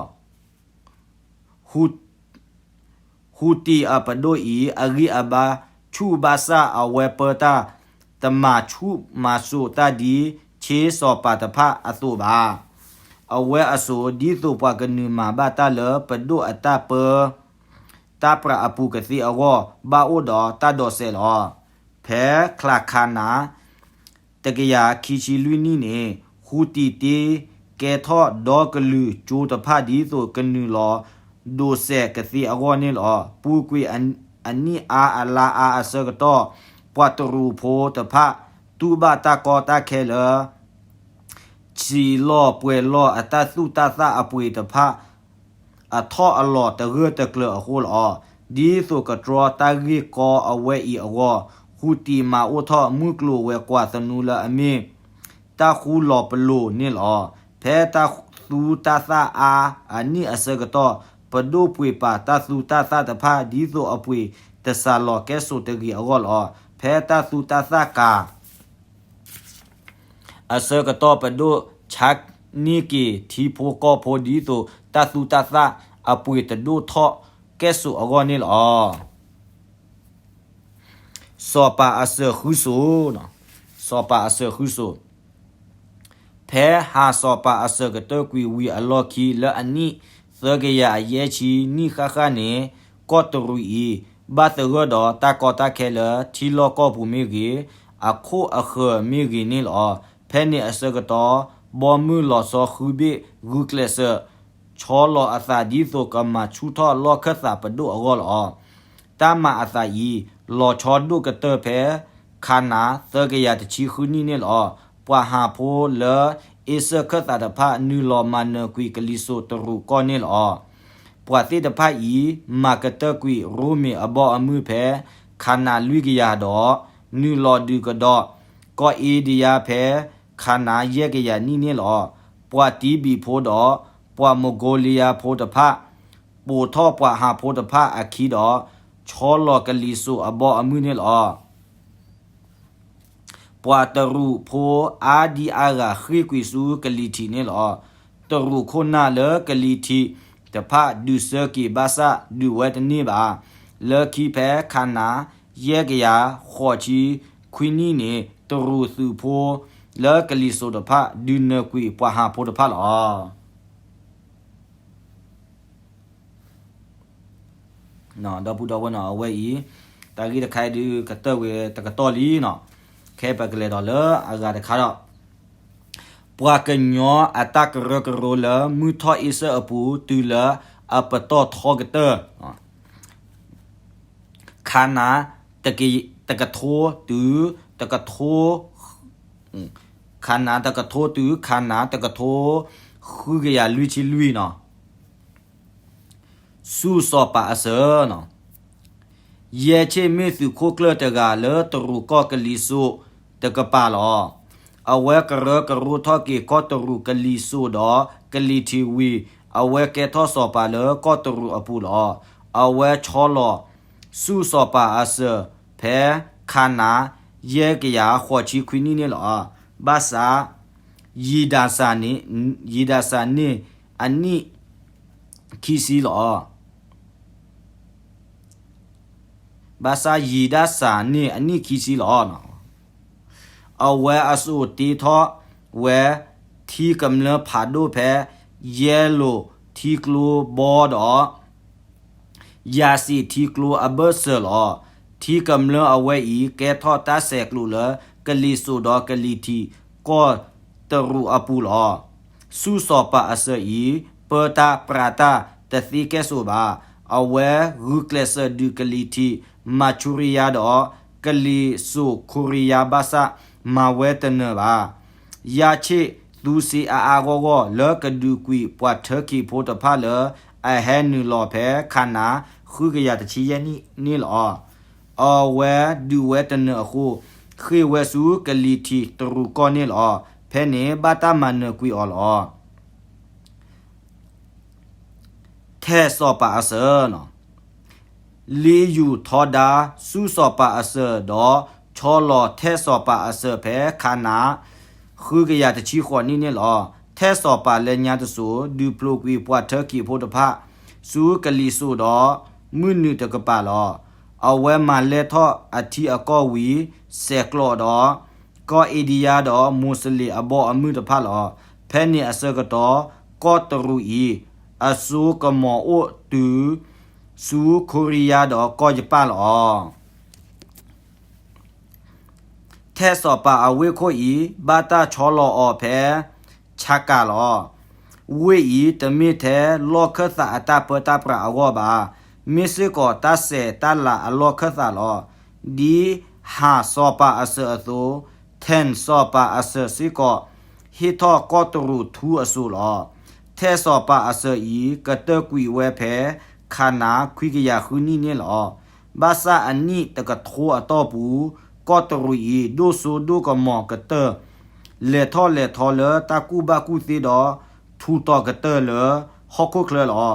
Houthi အပဒိၣ်အံၤ အဂံၢ်အဘါဆူၣ်ဘၣ်ဆၣ် အဝဲပၢတၢ်တမၤဆူၣ်မၤစိးတၢ်ဒ်ဆ့စီၤပၤတဖၣ်အသိးဘၣ်. အဝဲအစိၤ ဒ်သိးပှၤကနုာ်မၤဘၣ်တၢ်လၢပဒိၣ်အတၢ်ပၢ တၢ်ပြးအပူၤကသ့အဂီၢ် ဘၣ်အိၣ်ဒီးတၢ်ဒိးစဲးလီၤ. ဖဲချါခါနၤ တကယၤခံဆံလွံၢ်နံၣ်န့ၣ် Houthi တ့ကဲထီၣ်ဒီကလုာ်ကၠိတဖၣ် ဒ်သိးကနုာ်လီၤဒိးစဲးကသ့အဂီၢ်န့ၣ်လီၤ. ပူၤကွံာ်အနံၣ်အါအလါအါအဆၢကတီၢ် ပှၤတရူးဖိတဖၣ် တူၢ်ဘၣ်တၢ်ကီတၢ်ခဲလၢ စံးလီၤပှဲၤလီၤအတၢ်သူၣ်တၢ်သၣ်အပှ့ၤတဖၣ် အထီၣ်အလီၤတဂၢၢ်တကျၢၤအဃိလီၤ. ဒ်သိးကတြီတၢ်ဂ့ၢ်ကီအဝဲအံၤအဂီၢ် Houthi မၤအိၣ်ထီၣ်မုၢ်ကျိၤဝဲၤကွာ်သနူလၢအမ့ၢ် တၢ်ဃူလီၤပလိာ်န့ၣ်လီၤ. ဖဲတၢ်သူတၢ်သၣ်အါအနံၣ်အဆၢကတီၢ် ပဒိၣ်ပှ့ၤပာ်တၢ်သူတၢ်သၣ်တဖၣ် ဒ်သိးအပှ့ၤတစှၤလီၤကဲစိးတဂ့ၤအဂီၢ်လီၤ. ဖဲတၢ်သူတၢ်သၣ်ကၤ အဆၢကတီၢ် ပဒိၣ်ဆါန့ၢ်က့ၤထံဖိကီၢ်ဖိ ဒ်သိးတၢ်သူတၢ်သၣ်အပှ့ၤတဒိၣ်ထီၣ်ကဲစိးအဂီၢ်န့ၣ်လီၤ. စီၤပၤအစၢၤဃုစိၤ, စီၤပၤအစၢၤဃုစိၤ, ဖဲဟါစီၤပၤအစၢၤကတၢၢ်ကွံာ်ဝံၤအလီၢ်ခံ လၢအနံၣ်သၢကယၤအယဲၢ်ဆံနံၣ်ဃၣ်ဃၣ်န့ၣ် ကီၢ်တရူးအံၤ ဘၣ်သဂၢၢ်ဒီးတၢ်ကီတၢ်ခဲလၢထံလီၢ်ကီၢ်ပူၤမ့ၢ်ဂ့ၤ, အခိၣ်အဃၢၤမ့ၢ်ဂ့ၤန့ၣ်လီၤ. ဖဲန့ၣ်အဆၢကတီၢ် ဘီမုၢ်လီၤဆီဃုဘ့ၣ်ဂုာ်ကျဲးစၢး ဆီလီၤအသးဒ်သိးကမၤဆူၣ်ထီၣ်လီၢ်ခၢၣ်သးပဒိၣ်အဂီၢ်လီၤ. တၢ်မၤအသးအံၤ လီၤဆီဒိၣ်ကတၢၢ်ဖဲ ခးနၤ သၢကယၤတဆံဃုနံၣ်န့ၣ်လီၤ. ပှၤဟးဖိလၢအ့စၢၣ်ခၢၣ်သးတဖၣ် နုာ်လီၤမၤနၢၤကွံာ်ကလံၤစိးတရူးကီၢ်န့ၣ်လီၤ. ပှၤသ့ၣ်တဖၣ်အံၤ မၤကတၢၢ်ကွံာ်ရိမ့ၤအဘီအမုၢ်ဖဲ ခးနၤလွံၢ်ကယၤဒီး နုာ်လီၤဒုးကဒီး ကီၢ်အ့ဒံယါဖဲ ခးနၤယဲၢ်ကယၤနံၣ်န့ၣ်လီၤ. ပှၤတံဘံးဖိဒီး ပှၤမကီလံယါဖိတဖၣ် ပိာ်ထီၣ်ပှၤဟးဖိတဖၣ်အခံဒီး ဆီလီၤကလံၤစိးအဘီအမုၢ်န့ၣ်လီၤ. ပှၤတရူးဖိအါဒံအါဂၤဃ့ၢ်ကွံာ်ဆူကလံၤထံးန့ၣ်လီၤ. တရူးခိၣ်နၢ်လၢကလံၤထံးတဖၣ်ဒုးဆၢက့ၤဘၣ်ဆၣ်ဒုးဝဲတန့ၢ်ဘၣ်. လၢခံဖဲခးနၤယဲၢ်ကယၤဃိးဆံခွံနံၣ်န့ၣ် တရူးသုးဖိလၢကလံၤစိးတဖၣ် ဒုးနၢၤကွံာ်ပှၤဟးဖိတဖၣ်လီၤ. ဒီပုၢ်ဒီဝဲၢ်နီၤ အဝဲအံၤ တၢ်ဂ့ၢ်တခါအံၤဒုးကတၢၢ်ဝဲတကတီၢ်လံနီၤ. ခဲပကလဲၤဒီးလၢအဂၤတခါဒီး ပှၤကညီအတၢ်ကရၢကရိလၢမုၢ်ထီၣ်အ့စၢၣ်အပူၤ တုၤလၢအပတီၢ်ထီကတၢၢ် ခးနၤ တကထိတုၤ တကထိ ခးနၤတကထိတုၤ ခးနၤတကထိ ဃုကယၤလွံၢ်ဆံလွံၢ်နီၤ. ဆူစီၤပၤအစၢၤနီၤ. ယဲၢ်ဆ့ၣ်မ့ၢ်သုးခိၣ်ကျၢၢ်တဂၤလၢတရူးကီၢ်ကလံၤစိးတကပၤလီၤ. အဝဲကရၢကရိထီၣ်က့ၤကီၢ်တရူးကလံၤစိးဒီးကလံၤထံးဝံၤ အဝဲကဲထီၣ်စီၤပၤလၢကီၢ်တရူးအပူၤလီၤ. အဝဲဆီလီၤဆူစီၤပၤအစၢၤဖဲခးနၤ ယဲၢ်ကယၤဃိးဆံခွံနံၣ်န့ၣ်လီၤ. ဘၣ်ဆၣ် ယံၤဒၤစၤန့ၣ် ယံၤဒၤစၤန့ၣ်အနံၣ်ခံဆံလီၤ. ဘၣ်ဆၣ်ယံၤဒၤစၤန့ၣ်အနံၣ်ခံဆံလီၤ. အဝဲအစိၤတ့ထီၣ်ဝဲ ထံကမျၢၢ်ဖးဒိၣ်ဖဲ ယဲလိာ်ထံကျိဘီဒီး ယၤစံးထံကျိအဘၢၣ်စၢၤလီၤ. ထံကမျၢၢ်အဝဲအံၤ ကဲထီၣ်တၢ်ဆဲးကျိးလၢ ကလံၤစိးဒီးကလံၤထံး ကီၢ်တရူးအပူၤလီၤ. ဆူစီၤပၤအစၢၤအံၤ ပၢတၢ်ပြးတၢ်တသ့ကဲၣ်ဆိးဘၣ်. အဝဲဂုာ်ကျဲးစၢးဒုးကလံၤထံး မၤဆူရံယါဒီး ကလံၤစိးခိရံယါဘၣ်ဆၣ် မၤဝဲတနၢၤဘၣ်. ယၢ်ဆ့ၣ်သူစ့အါအါဂီၢ်ဂီၢ် လၢကဒုးကွံာ်ပှၤထၢခံဖိတဖၣ်လၢ အဟဲနုာ်လီၤဖဲခးနၤ ဃုကယၤတဆံယဲၢ်နံၣ်န့ၣ်လီၤ. အဝဲဒုးဝဲတနၢၤအဃိ ဃ့ၢ်ဝဲဆူကလံၤထံးတရူးကီၢ်န့ၣ်လီၤ. ဖဲန့ၣ်ဘၣ်တၢ်မၤနၢၤကွံာ်အီၤလီၤ. ထဲစီၤပၤအစၢၤ, လ့ယူၢ်ထီဒါဆူစီၤပၤအစၢၤဒီး ဆီလီၤထဲစီၤပၤအစၢၤဖဲခးနၤ ဃုကယၤတဆံဃိးနံၣ်န့ၣ်လီၤ. ထဲစီၤပၤလၢညါတစိၤ ဒုးဖျိးကွံာ်ပှၤထၢကံးဖိတဖၣ် ဆူကလံၤစိးဒီး မုၢ်နုာ်တကပၤလီၤ. အဝဲမၤလဲၢ်ထီၣ်အထံအကီၢ်ဝံၤ ဆဲးကျိးဒီး ကီၢ်အ့ဒံယါဒီး မိၤစလ့ၣ်အဘီအမုၢ်တဖၣ်လီၤ. ဖဲန့ၣ်အဆၢကတီၢ် ကီၢ်တရူးအံၤ အစိကမီၤအိၣ်တုၤ ဆူခိရံယါဒီးကီၢ်ယပၣ်လီၤ. ထဲစီၤပၤအဝ့ၢ်ခိၣ်အံၤ ဘၣ်တၢ်ဆီလီၤအီၤဖဲ ဆၣ်ကၣ်လီၤ. ဝ့ၢ်အံၤတမ့ၢ်ထဲလီၢ်ခၢၣ်သးအတၢ်ပၢတၢ်ပြးအဂီၢ်ဘၣ်, မ့ၢ်စ့ၢ်ကီးတၢ်ဆဲးတၢ်လၤအလီၢ်ခၢၣ်သးလီၤ. ဒ်ဟၣ်စီၤပၤအစၢၤအသိး ထဲၣ်စီၤပၤအစၢၤစ့ၢ်ကီး ဟ့ၣ်ထီၣ်ကီၢ်တရူးထူအစိၤလီၤ. ထဲစီၤပၤအစၢၤအံၤ ကတၢၢ်ကွံာ်ဝဲဖဲ ခးနၤ ခွံကယၤဃုနံၣ်န့ၣ်လီၤ. ဘၣ်ဆၣ်အနံၣ်တကထိအတီၢ်ပူၤ ကီၢ်တရူးအံၤ ဒိၣ်စိဒိၣ်ကမီၤကတၢၢ် လဲၤထီၣ်လဲၤထီလၢတၢ်ကူၣ်ဘၣ်ကူၣ်သ့ဒီး ထူးတီၤကတၢၢ်လၢဟီၣ်ခိၣ်ချၢလီၤ.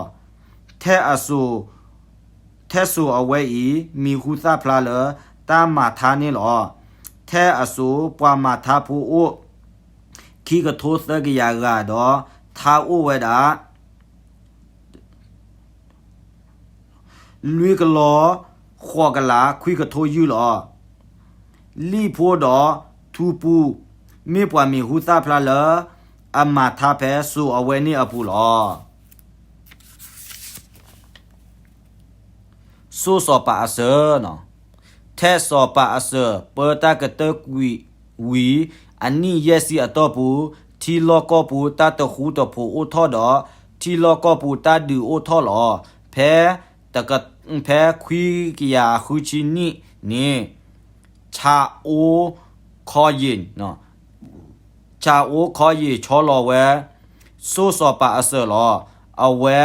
ထဲအစိၤ ထဲစိၤအဝဲအံၤ မံၤဟူသၣ်ဖျါလၢတၢ်မၤထါန့ၣ်လီၤ. ထဲအစိၤ ပှၤမၤထါဖိအိၣ် ခံကထိသၢကယၤဂၤဒီး ထါအိၣ်ဝဲဒၣ် လွံၢ်ကလီၤ ဃိးကလး ခွံကထိယုၢ်လီၤ. လံၣ်ဖိဒီးထူပူၤ မ့ၢ်ပှၤမံၤဟူသၣ်ဖျါလၢ အမၤထါဖဲစိၤအဝဲန့ၣ်အပူၤလီၤ. စိစီၤပၤအစၢၤ, ထဲစီၤပၤအစၢၤ ပၢတၢ်ကတၢၢ်ကွံာ်ဝံၤ အနံၣ်ယဲၢ်ဆံအတီၢ်ပူၤ ထံလီၢ်ကီၢ်ပူၤတၢ်တဃူတဖိးအိၣ်ထီၣ်ဒီး ထံလီၢ်ကီၢ်ပူၤတၢ်ဒုးအိၣ်ထီၣ်လီၤ. ဖဲ ဖဲခွံကယၤဃုဆံနံၣ်န့ၣ် ဆၣ်အိခီယ့ၣ် ဆၣ်အိခီယ့ၣ်ဆီလီၤဝဲ စိစီၤပၤအစၢၤလီၤ. အဝဲ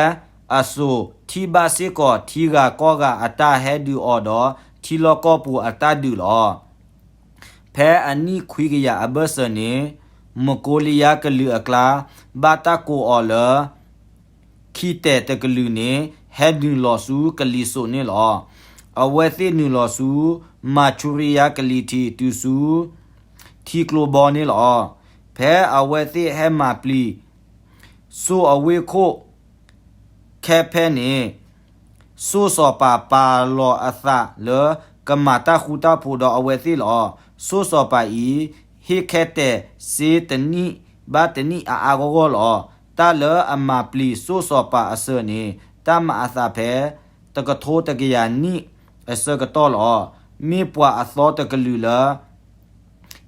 အစိၤထံၣ်ဘၣ်စ့ၢ်ကီးထံဂၤကီၢ်ဂၤအတၢ်ဟဲဒုးအီၤဒီး ထံလီၢ်ကီၢ်ပူၤအတၢ်ဒုးလီၤ. ဖဲအနံၣ်ခွံကယၤအဘၢၣ်စၢၤန့ၣ် မကိလံယါကလုာ်အကျါ ဘၣ်တၢ်ကိးအီၤလၢ ခံတဲာ်တကလုာ်န့ၣ် ဟဲနုာ်လီၤဆူကလံၤစိးန့ၣ်လီၤ. အဝဲသ့ၣ်နုာ်လီၤဆူ မၤဆူရံယါကလံၤထံးတုၤဆူ ထံကျိဘီန့ၣ်လီၤ. ဖဲအဝဲသ့ၣ်ဟဲမၤပျံၤ စိအဝ့ၢ်ခိၣ် ခဲဖဲန့ၣ် စိစီၤပၤပာ်လီၤအသးလၢ ကမၤတၢ်ဃူတၢ်ဖိးဒီးအဝဲသ့ၣ်လီၤ. စိစီၤပၤအံၤ ဟ့ၣ်ခဲတဲာ်စ့တနံၣ်ဘၣ်တနံၣ်အါအါဂီၢ်ဂီၢ်လီၤ. တၢ်လၢအမၤပျံၤစိစီၤပၤအစၢၤန့ၣ် တၢ်မၤအသးဖဲ တကထိတကယၤနံၣ်အဆၢကတီၢ်လီၤ. မ့ၢ်ပှၤအသီတကလုာ်လၢ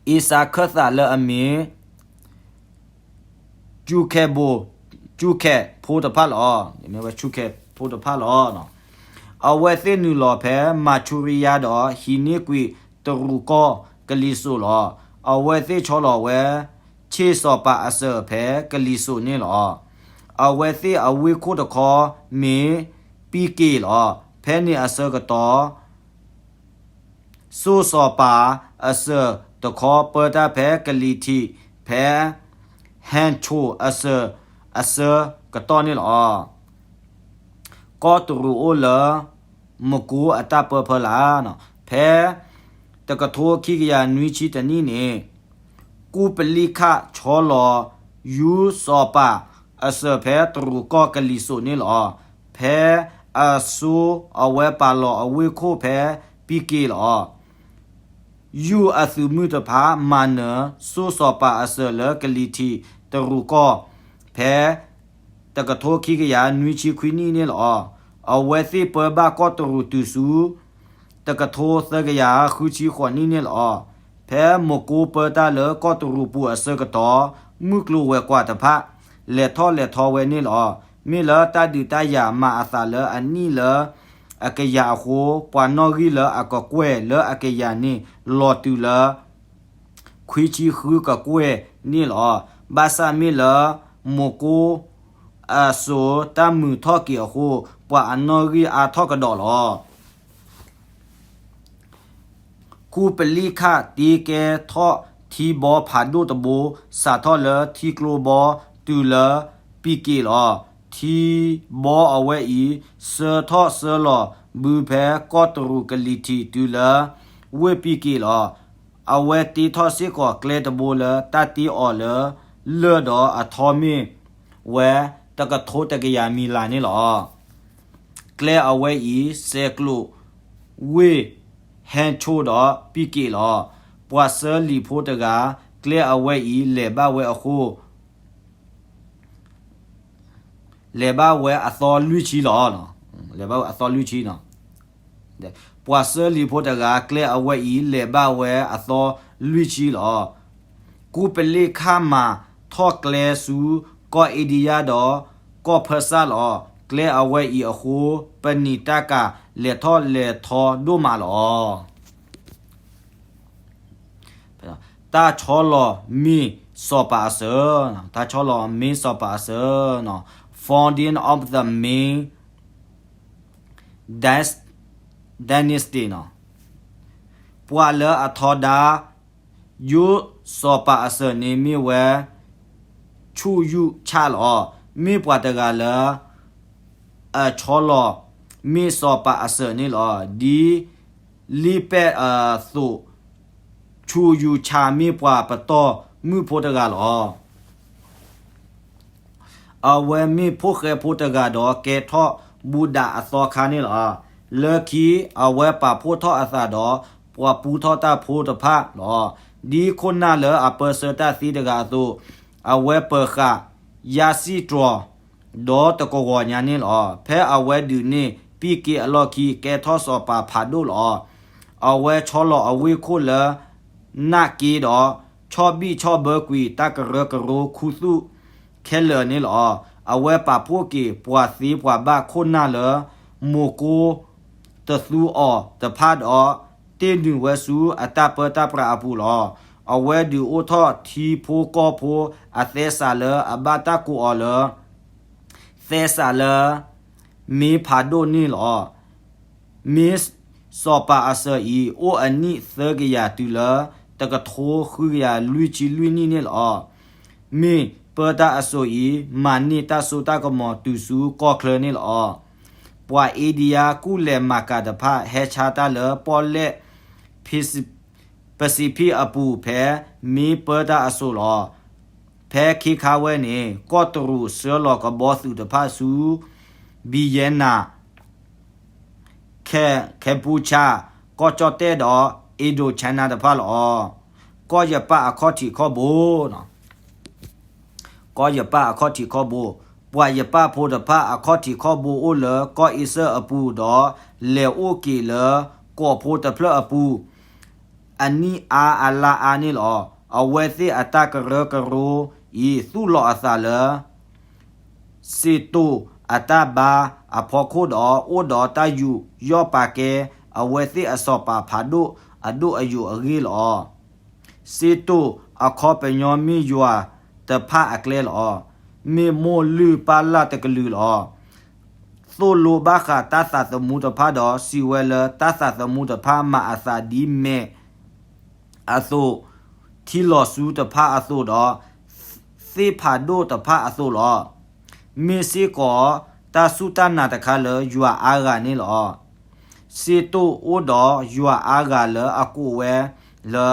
အ့စါခၢၣ်သးလၢအမ့ၢ် ကၠူခဲးဘိ, ကၠူခဲးဖိတဖၣ်လီၤ. မ့ၢ်ဝဲကၠူခဲးဖိတဖၣ်လီၤ. အဝဲသ့ၣ်နုာ်လီၤဖဲမၤဆူရံယါဒီး ဟံးန့ၢ်ကွံာ်တရူးကီၢ်ကလံၤစိးလီၤ. အဝဲသ့ၣ်ဆီလီၤဝဲ ဆ့ၣ်စီၤပၤအစၢၤဖဲကလံၤစိးန့ၣ်လီၤ. အဝဲသ့ၣ်အဝ့ၢ်ခိၣ်တခီမ့ၢ်ပံက့ၤလီၤ. ဖဲန့ၣ်အဆၢကတီၢ် စိစီၤပၤအစၢၤတခီပၢတၢ်ဖဲကလံၤထံး ဖဲ ဟဲဆိးအစၢၤအဆၢကတီၢ်န့ၣ်လီၤ. ကီၢ်တရူးအိၣ်လၢ မကိအတၢ်ပၢဖၢလၢ်, ဖဲ တကထိခံကယၤနွံဆံတနံၣ်န့ၣ် ကူပလံခၣ်ဆီလီၤ ယူစီၤပၤအစၢၤဖဲတရူးကီၢ်ကလံၤစိးန့ၣ်လီၤ. ဖဲအစိအဝဲပာ်လီၤအဝ့ၢ်ခိၣ်ဖဲပံက့ၤလီၤ. ယူၢ်အသုးမုၢ်တဖၣ်မၤနၢၤစိစီၤပၤအစၢၤလၢကလံၤထံးတရူးကီၢ် ဖဲ တကထိခံကယၤနွံဆံခွံနံၣ်န့ၣ်လီၤ. အဝဲသ့ၣ်ပၢဘၣ်ကီၢ်တရူးတုၤဆူ တကထိသၢကယၤဃုဆံဃိးနံၣ်န့ၣ်လီၤ. ဖဲမကိပၢတၢ်လၢကီၢ်တရူးပူၤအဆၢကတီၢ် မုၢ်ကျိၤဝဲၤကွာ်တဖၣ် လဲၤထီၣ်လဲၤထီဝဲန့ၣ်လီၤ. မ့ၢ်လၢတၢ်ဒုးတၢ်ယၤမၤအသးလၢအနံၣ်လၢအကယၤအဃိ ပှၤနီၣ်ဂံၢ်လၢအကကွဲၢ်လၢအကယၤန့ၣ် လီၤတုၤလၢ ခွံဆံဃုကကွဲၢ်န့ၣ်လီၤ. ဘၣ်ဆၣ်မ့ၢ်လၢ မကိအစိၤတၢ်မုာ်ထီၣ်က့ၤအဃိ ပှၤအနီၣ်ဂံၢ်အါထီၣ်ကဒီးလီၤ. ကူပလံခၣ်တ့ကဲထီၣ်ထံဘီဖးဒိၣ်တဘိ စးထီၣ်လၢထံကျိဘီတုၤလၢပံက့ၤလီၤ. ထံဘီအဝဲအံၤ ဆှၢထီၣ်ဆှၢလီၤဘုဖဲကီၢ်တရူးကလံၤထံးတုၤလၢ ဝ့ၢ်ပံက့ၤလီၤ. အဝဲတ့ထီၣ်စ့ၢ်ကီးကျဲတဘိလၢတၢ်တ့အီၤလၢလၢၢ်ဒီးအထီမ့ၢ်ဝဲတကထိတကယၤမံၤလးန့ၣ်လီၤ. ကျဲအဝဲအံၤ ဆဲးကျိးဝ့ၢ်ဟဲဆိဒီးပံက့ၤလီၤ. ပှၤဆှၢလံာ်ဖိတဂၤ ကျဲအဝဲအံၤလဲၤဘၣ်ဝဲအဃိ လဲၤဘၣ်ဝဲအသီလွံၢ်ဆံလီၤ. လဲၤဘၣ်ဝဲအသီလွံၢ်ဆံနီၤ. ပှၤဆှၢလံာ်ဖိတဂၤ ကျဲအဝဲအံၤလဲၤဘၣ်ဝဲအသီလွံၢ်ဆံလီၤ. ကူပလ့ၣ်ခၣ်မၤထီၣ်ကျဲဆူကီၢ်အ့ဒံယါဒီးကီၢ်ဖၢစၢ်လီၤ. ကျဲအဝဲအံၤအဃိ ပနံာ်တၢ်ကၤလဲၤထီၣ်လဲၤထီဒိၣ်မးလီၤ. တၢ်ဆီလီၤမ့ၢ်စီၤပၤအစၢၤ, တၢ်ဆီလီၤမ့ၢ်စီၤပၤအစၢၤနီၤ, founding of the Ming dynasty နီၤ. ပှၤလၢအထီဒါ ယိစီၤပၤအစၢၤန့ၣ်မ့ၢ်ဝဲ ဆူၣ်ယူၣ်ဆၣ်လီၤ. မ့ၢ်ပှၤတဂၤလၢ အဆီလီၤမ့ၢ်စီၤပၤအစၢၤန့ၣ်လီၤ. ဒ်လံာ်ပဲၣ်အသိး ဆူၣ်ယူၣ်ဆၣ်မ့ၢ်ပှၤပတီၢ်မုၢ်ဖိတဂၤလီၤ. အဝဲမ့ၢ်ဖိၣ်ဃဲဖိတဂၤဒီးကဲထီၣ်ဘူဒးအသီခါန့ၣ်လီၤ. လၢခံ အဝဲပာ်ဖှိၣ်ထီၣ်အသးဒီး ပှၤပူထီၣ်တၢ်ဖိတဖၣ်လီၤ. ဒ်ခိၣ်နၢ်လၢအပၢဆှၢတၢ်သံတဂၤအသိး, အဝဲပၢၤဃာ်ယါစံၣ်တြီၤ ဒီးတကဝီၤညါန့ၣ်လီၤ. ဖဲအဝဲဒုးန့ၢ်ပံက့အလီၢ်ခံ ကဲထီၣ်စီၤပၤဖးဒိၣ်လီၤ. အဝဲဆီလီၤအဝ့ၢ်ခိၣ်လၢ နၢ်က့ဒီး ဆီၣ်ဘံၣ်ဆီၣ်ဘၢကွံာ်တၢ်ကရၢကရိခူသူၣ်ခဲလၢာ်န့ၣ်လီၤ. အဝဲပာ်ဖှိၣ်က့ၤပှၤသ့ပှၤဘၣ်ခိၣ်နၢ်လၢ မိၤကိတသူအီၤတဖၣ်ဒီး တ့ၢ်နုာ်ဝဲဆူအတၢ်ပၢတၢ်ပြးအပူၤလီၤ. အဝဲဒုးအိၣ်ထီၣ်ထံဖိကီၢ်ဖိအသဲစးလၢအဘၣ်တၢ်ကိးအီၤလၢ သဲစးလၢ မ့ၢ်ဖးဒိၣ်န့ၣ်လီၤ. မ့ၢ်စီၤပၤအစၢၤအံၤ အိၣ်အနံၣ်သၢကယၤတုၤလၢ တကထိဃုကယၤလွံၢ်ဆံလွံၢ်နံၣ်န့ၣ်လီၤ. မ့ၢ်ပၢတၢ်အစိၤအံၤ မၤန့ၢ်တၢ်စိတၢ်ကမီၤတုၤဆူကီၢ်ချၢန့ၣ်လီၤ. ပှၤအ့ဒံယါကူၣ်လဲၤမၤကၤတဖၣ် ဟဲဆါတၢ်လၢပီၣ်လဲၣ် ပစံးဖံးအပူၤဖဲ မ့ၢ်ပၢတၢ်အစိၤလီၤ. ဖဲခ့ခါဝဲန့ၣ် ကီၢ်တရူးဆှၢလီၤကဘီသုးတဖၣ်ဆူ ဘံယဲနၤ ခဲပူဆါ ကီၢ်ကၠီၣ်တဲၣ်ဒီး Indochina တဖၣ်လီၤ. ကီၢ်ယပၣ်အခီၣ်ထံးခီၣ်ဘိ ကီၢ်ယပၣ်အခီၣ်ထံးခီၣ်ဘိ, ပှၤယပၣ်ဖိတဖၣ်အခီၣ်ထံးခီၣ်ဘိအိၣ်လၢကီၢ်အ့စၢၣ်အပူၤဒီး လဲၤအိၣ်က့ၤလၢကီးဖိတဖျၢၣ်အပူၤ အနံၣ်အါအလါအါန့ၣ်လီၤ. အဝဲသ့ၣ်အတၢ်ကရၢကရိအံၤ သူၣ်လီၤအသးလၢ စ့တိၢ်အတၢ်ဘါအဖီခိၣ်ဒီး အိၣ်ဒီးတၢ်ယူးယီၣ်ပာ်ကဲ အဝဲသ့ၣ်အစီၤပၤဖးဒိၣ်အဒိၣ်အယိာ်အဂ့ၢ်လီၤ. စ့တိၢ်အခီပညီမ့ၢ်ယွၤတဖၣ်အကျဲလီၤ. မ့ၢ်မိၢ်လုၢ်ပၢ်လၢ်တကလုာ်လီၤ. သိၣ်လိဘၣ်ဃးတၢ်သးသမူတဖၣ်ဒီး စံးဝဲလၢတၢ်သးသမူတဖၣ်မၤအသးဒ်မဲး အသိး, ထံလီၤဆူတဖၣ်အသိးဒီး သ့ၣ်ဖးဒိၣ်တဖၣ်အသိးလီၤ. မ့ၢ်စ့ၢ်ကီးတၢ်စူၢ်တၢ်နာ်တခါလၢယွၤအါဂၤန့ၣ်လီၤ. စ့တိၢ်အိၣ်ဒီးယွၤအါဂၤလၢအကိးဝဲလၢ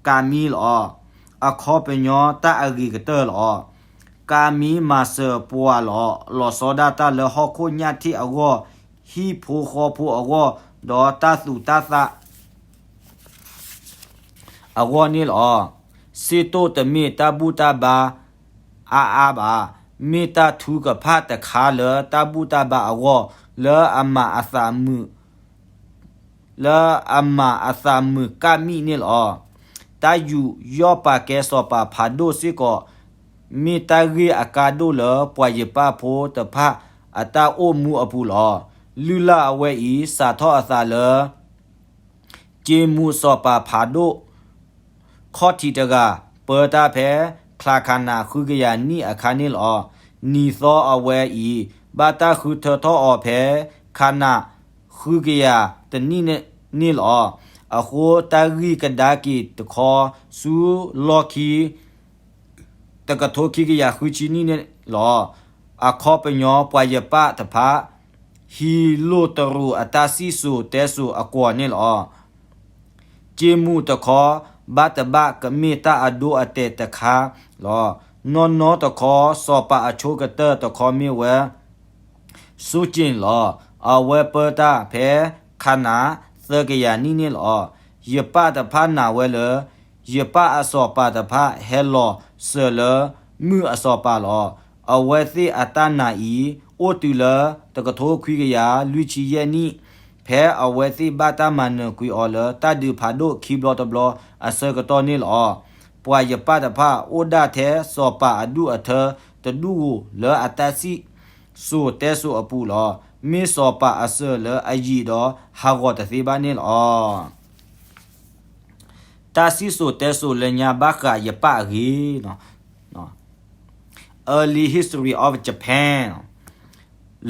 ကၤမံလီၤ. အခီပညီတၢ်အဂ့ၤကတၢၢ်လီၤ. ကၤမံမၤစၢၤပှၤလီၤ, လီၤဆီဒၣ်တၢ်လၢဟီၣ်ခိၣ်ညၣ်ထံၣ်အဂီၢ်, ဟံၣ်ဖိဃီဖိအဂီၢ်, ဒီးတၢ်သူၣ်တၢ်သး အဂီၢ်န့ၣ်လီၤ. စ့တိၢ်တမ့ၢ်တၢ်ဘူၣ်တၢ်ဘါအါအါဘၣ်. မ့ၢ်တၢ်ထုကဖၣ်တခါလၢတၢ်ဘူၣ်တၢ်ဘါအဂီၢ်, လၢအမၤအသးမုာ် လၢအမၤအသးမုာ်ကၣ်မံၣ်န့ၣ်လီၤ. တၢ်ယူးယီၣ်ပာ်ကဲစီၤပၤဖးဒိၣ်စ့ၢ်ကီး မ့ၢ်တၢ်ဂ့ၢ်အကါဒိၣ်လၢပှၤယပၣ်ဖိတဖၣ်အတၢ်အိၣ်မူအပူၤလီၤ. လုၢ်လၢ်အဝဲအံၤ စးထီၣ်အသးလၢ က့မူစီၤပၤဖးဒိၣ် ခီၣ်ထံးတဂၤ ပၢတၢ်ဖဲ ချါခါနး ဃုကယၤနံၣ်အခါန့ၣ်လီၤ. နံၤသီအဝဲအံၤ ဘၣ်တၢ်ဃုထၢထီၣ်အီၤဖဲ ခါနး ဃုကယၤတနံၣ်န့ၣ်လီၤ. အဃိတၢ်ဂံၢ်ကဒါက့ၤတခီ ဆူလီၢ်ခံ တကထိခံကယၤဃုဆံနံၣ်န့ၣ်လီၤ. အခီပညီပှၤယပၣ်တဖၣ် ဟံးလိၢ်တရူးအတၢ်စံၣ်စိၤတဲစိၤအကွီၢ်န့ၣ်လီၤ. ကၠ့မူးတခီ ဘၣ်တဘၣ်ကမ့ၢ်တၢ်အဒိအတဲာ်တခါလီၤ. နီၢ်နီၢ်တခီ စီၤပၤအဆိကတၢၢ်တခီမ့ၢ်ဝဲ စူကၠ့ၣ်လီၤ. အဝဲပၢတၢ်ဖဲခးနၤသၢကယၤနံၣ်န့ၣ်လီၤ. ယပၣ်တဖၣ်နာ်ဝဲလၢ ယပၣ်အစီၤပၤတဖၣ်ဟဲလီၤစၢၤလၢမုၢ်အစီၤပၤလီၤ. အဝဲသ့ၣ်အတၢ်နာ်အံၤ အိၣ်တုၤလၢတကထိခွံကယၤလွံၢ်ဆံယဲၢ်နံၣ် ဖဲအဝဲသ့ၣ်ဘၣ်တၢ်မၤနၢၤကွံာ်အီၤလၢတၢ်ဒုးဖးဒိၣ်ခံဘျီတဘျီအဆၢကတီၢ်န့ၣ်လီၤ. ပှၤယပၣ်တဖၣ်အိၣ်ဒၣ်ထဲစီၤပၤအဒူၣ်အထၢတဒူၣ်ဧိၤလၢအတၢ်စံၣ်စိၤတဲစိၤအပူၤလီၤ. မ့ၢ်စီၤပၤအစၢၤလၢအယံာ်ဒီးဟးဂီၤတသ့ဘၣ်န့ၣ်လီၤ. တၢ်စံၣ်စိၤတဲစိၤလၢညါဘၣ်ဃးယပၣ်အဂ့ၢ် Early History of Japan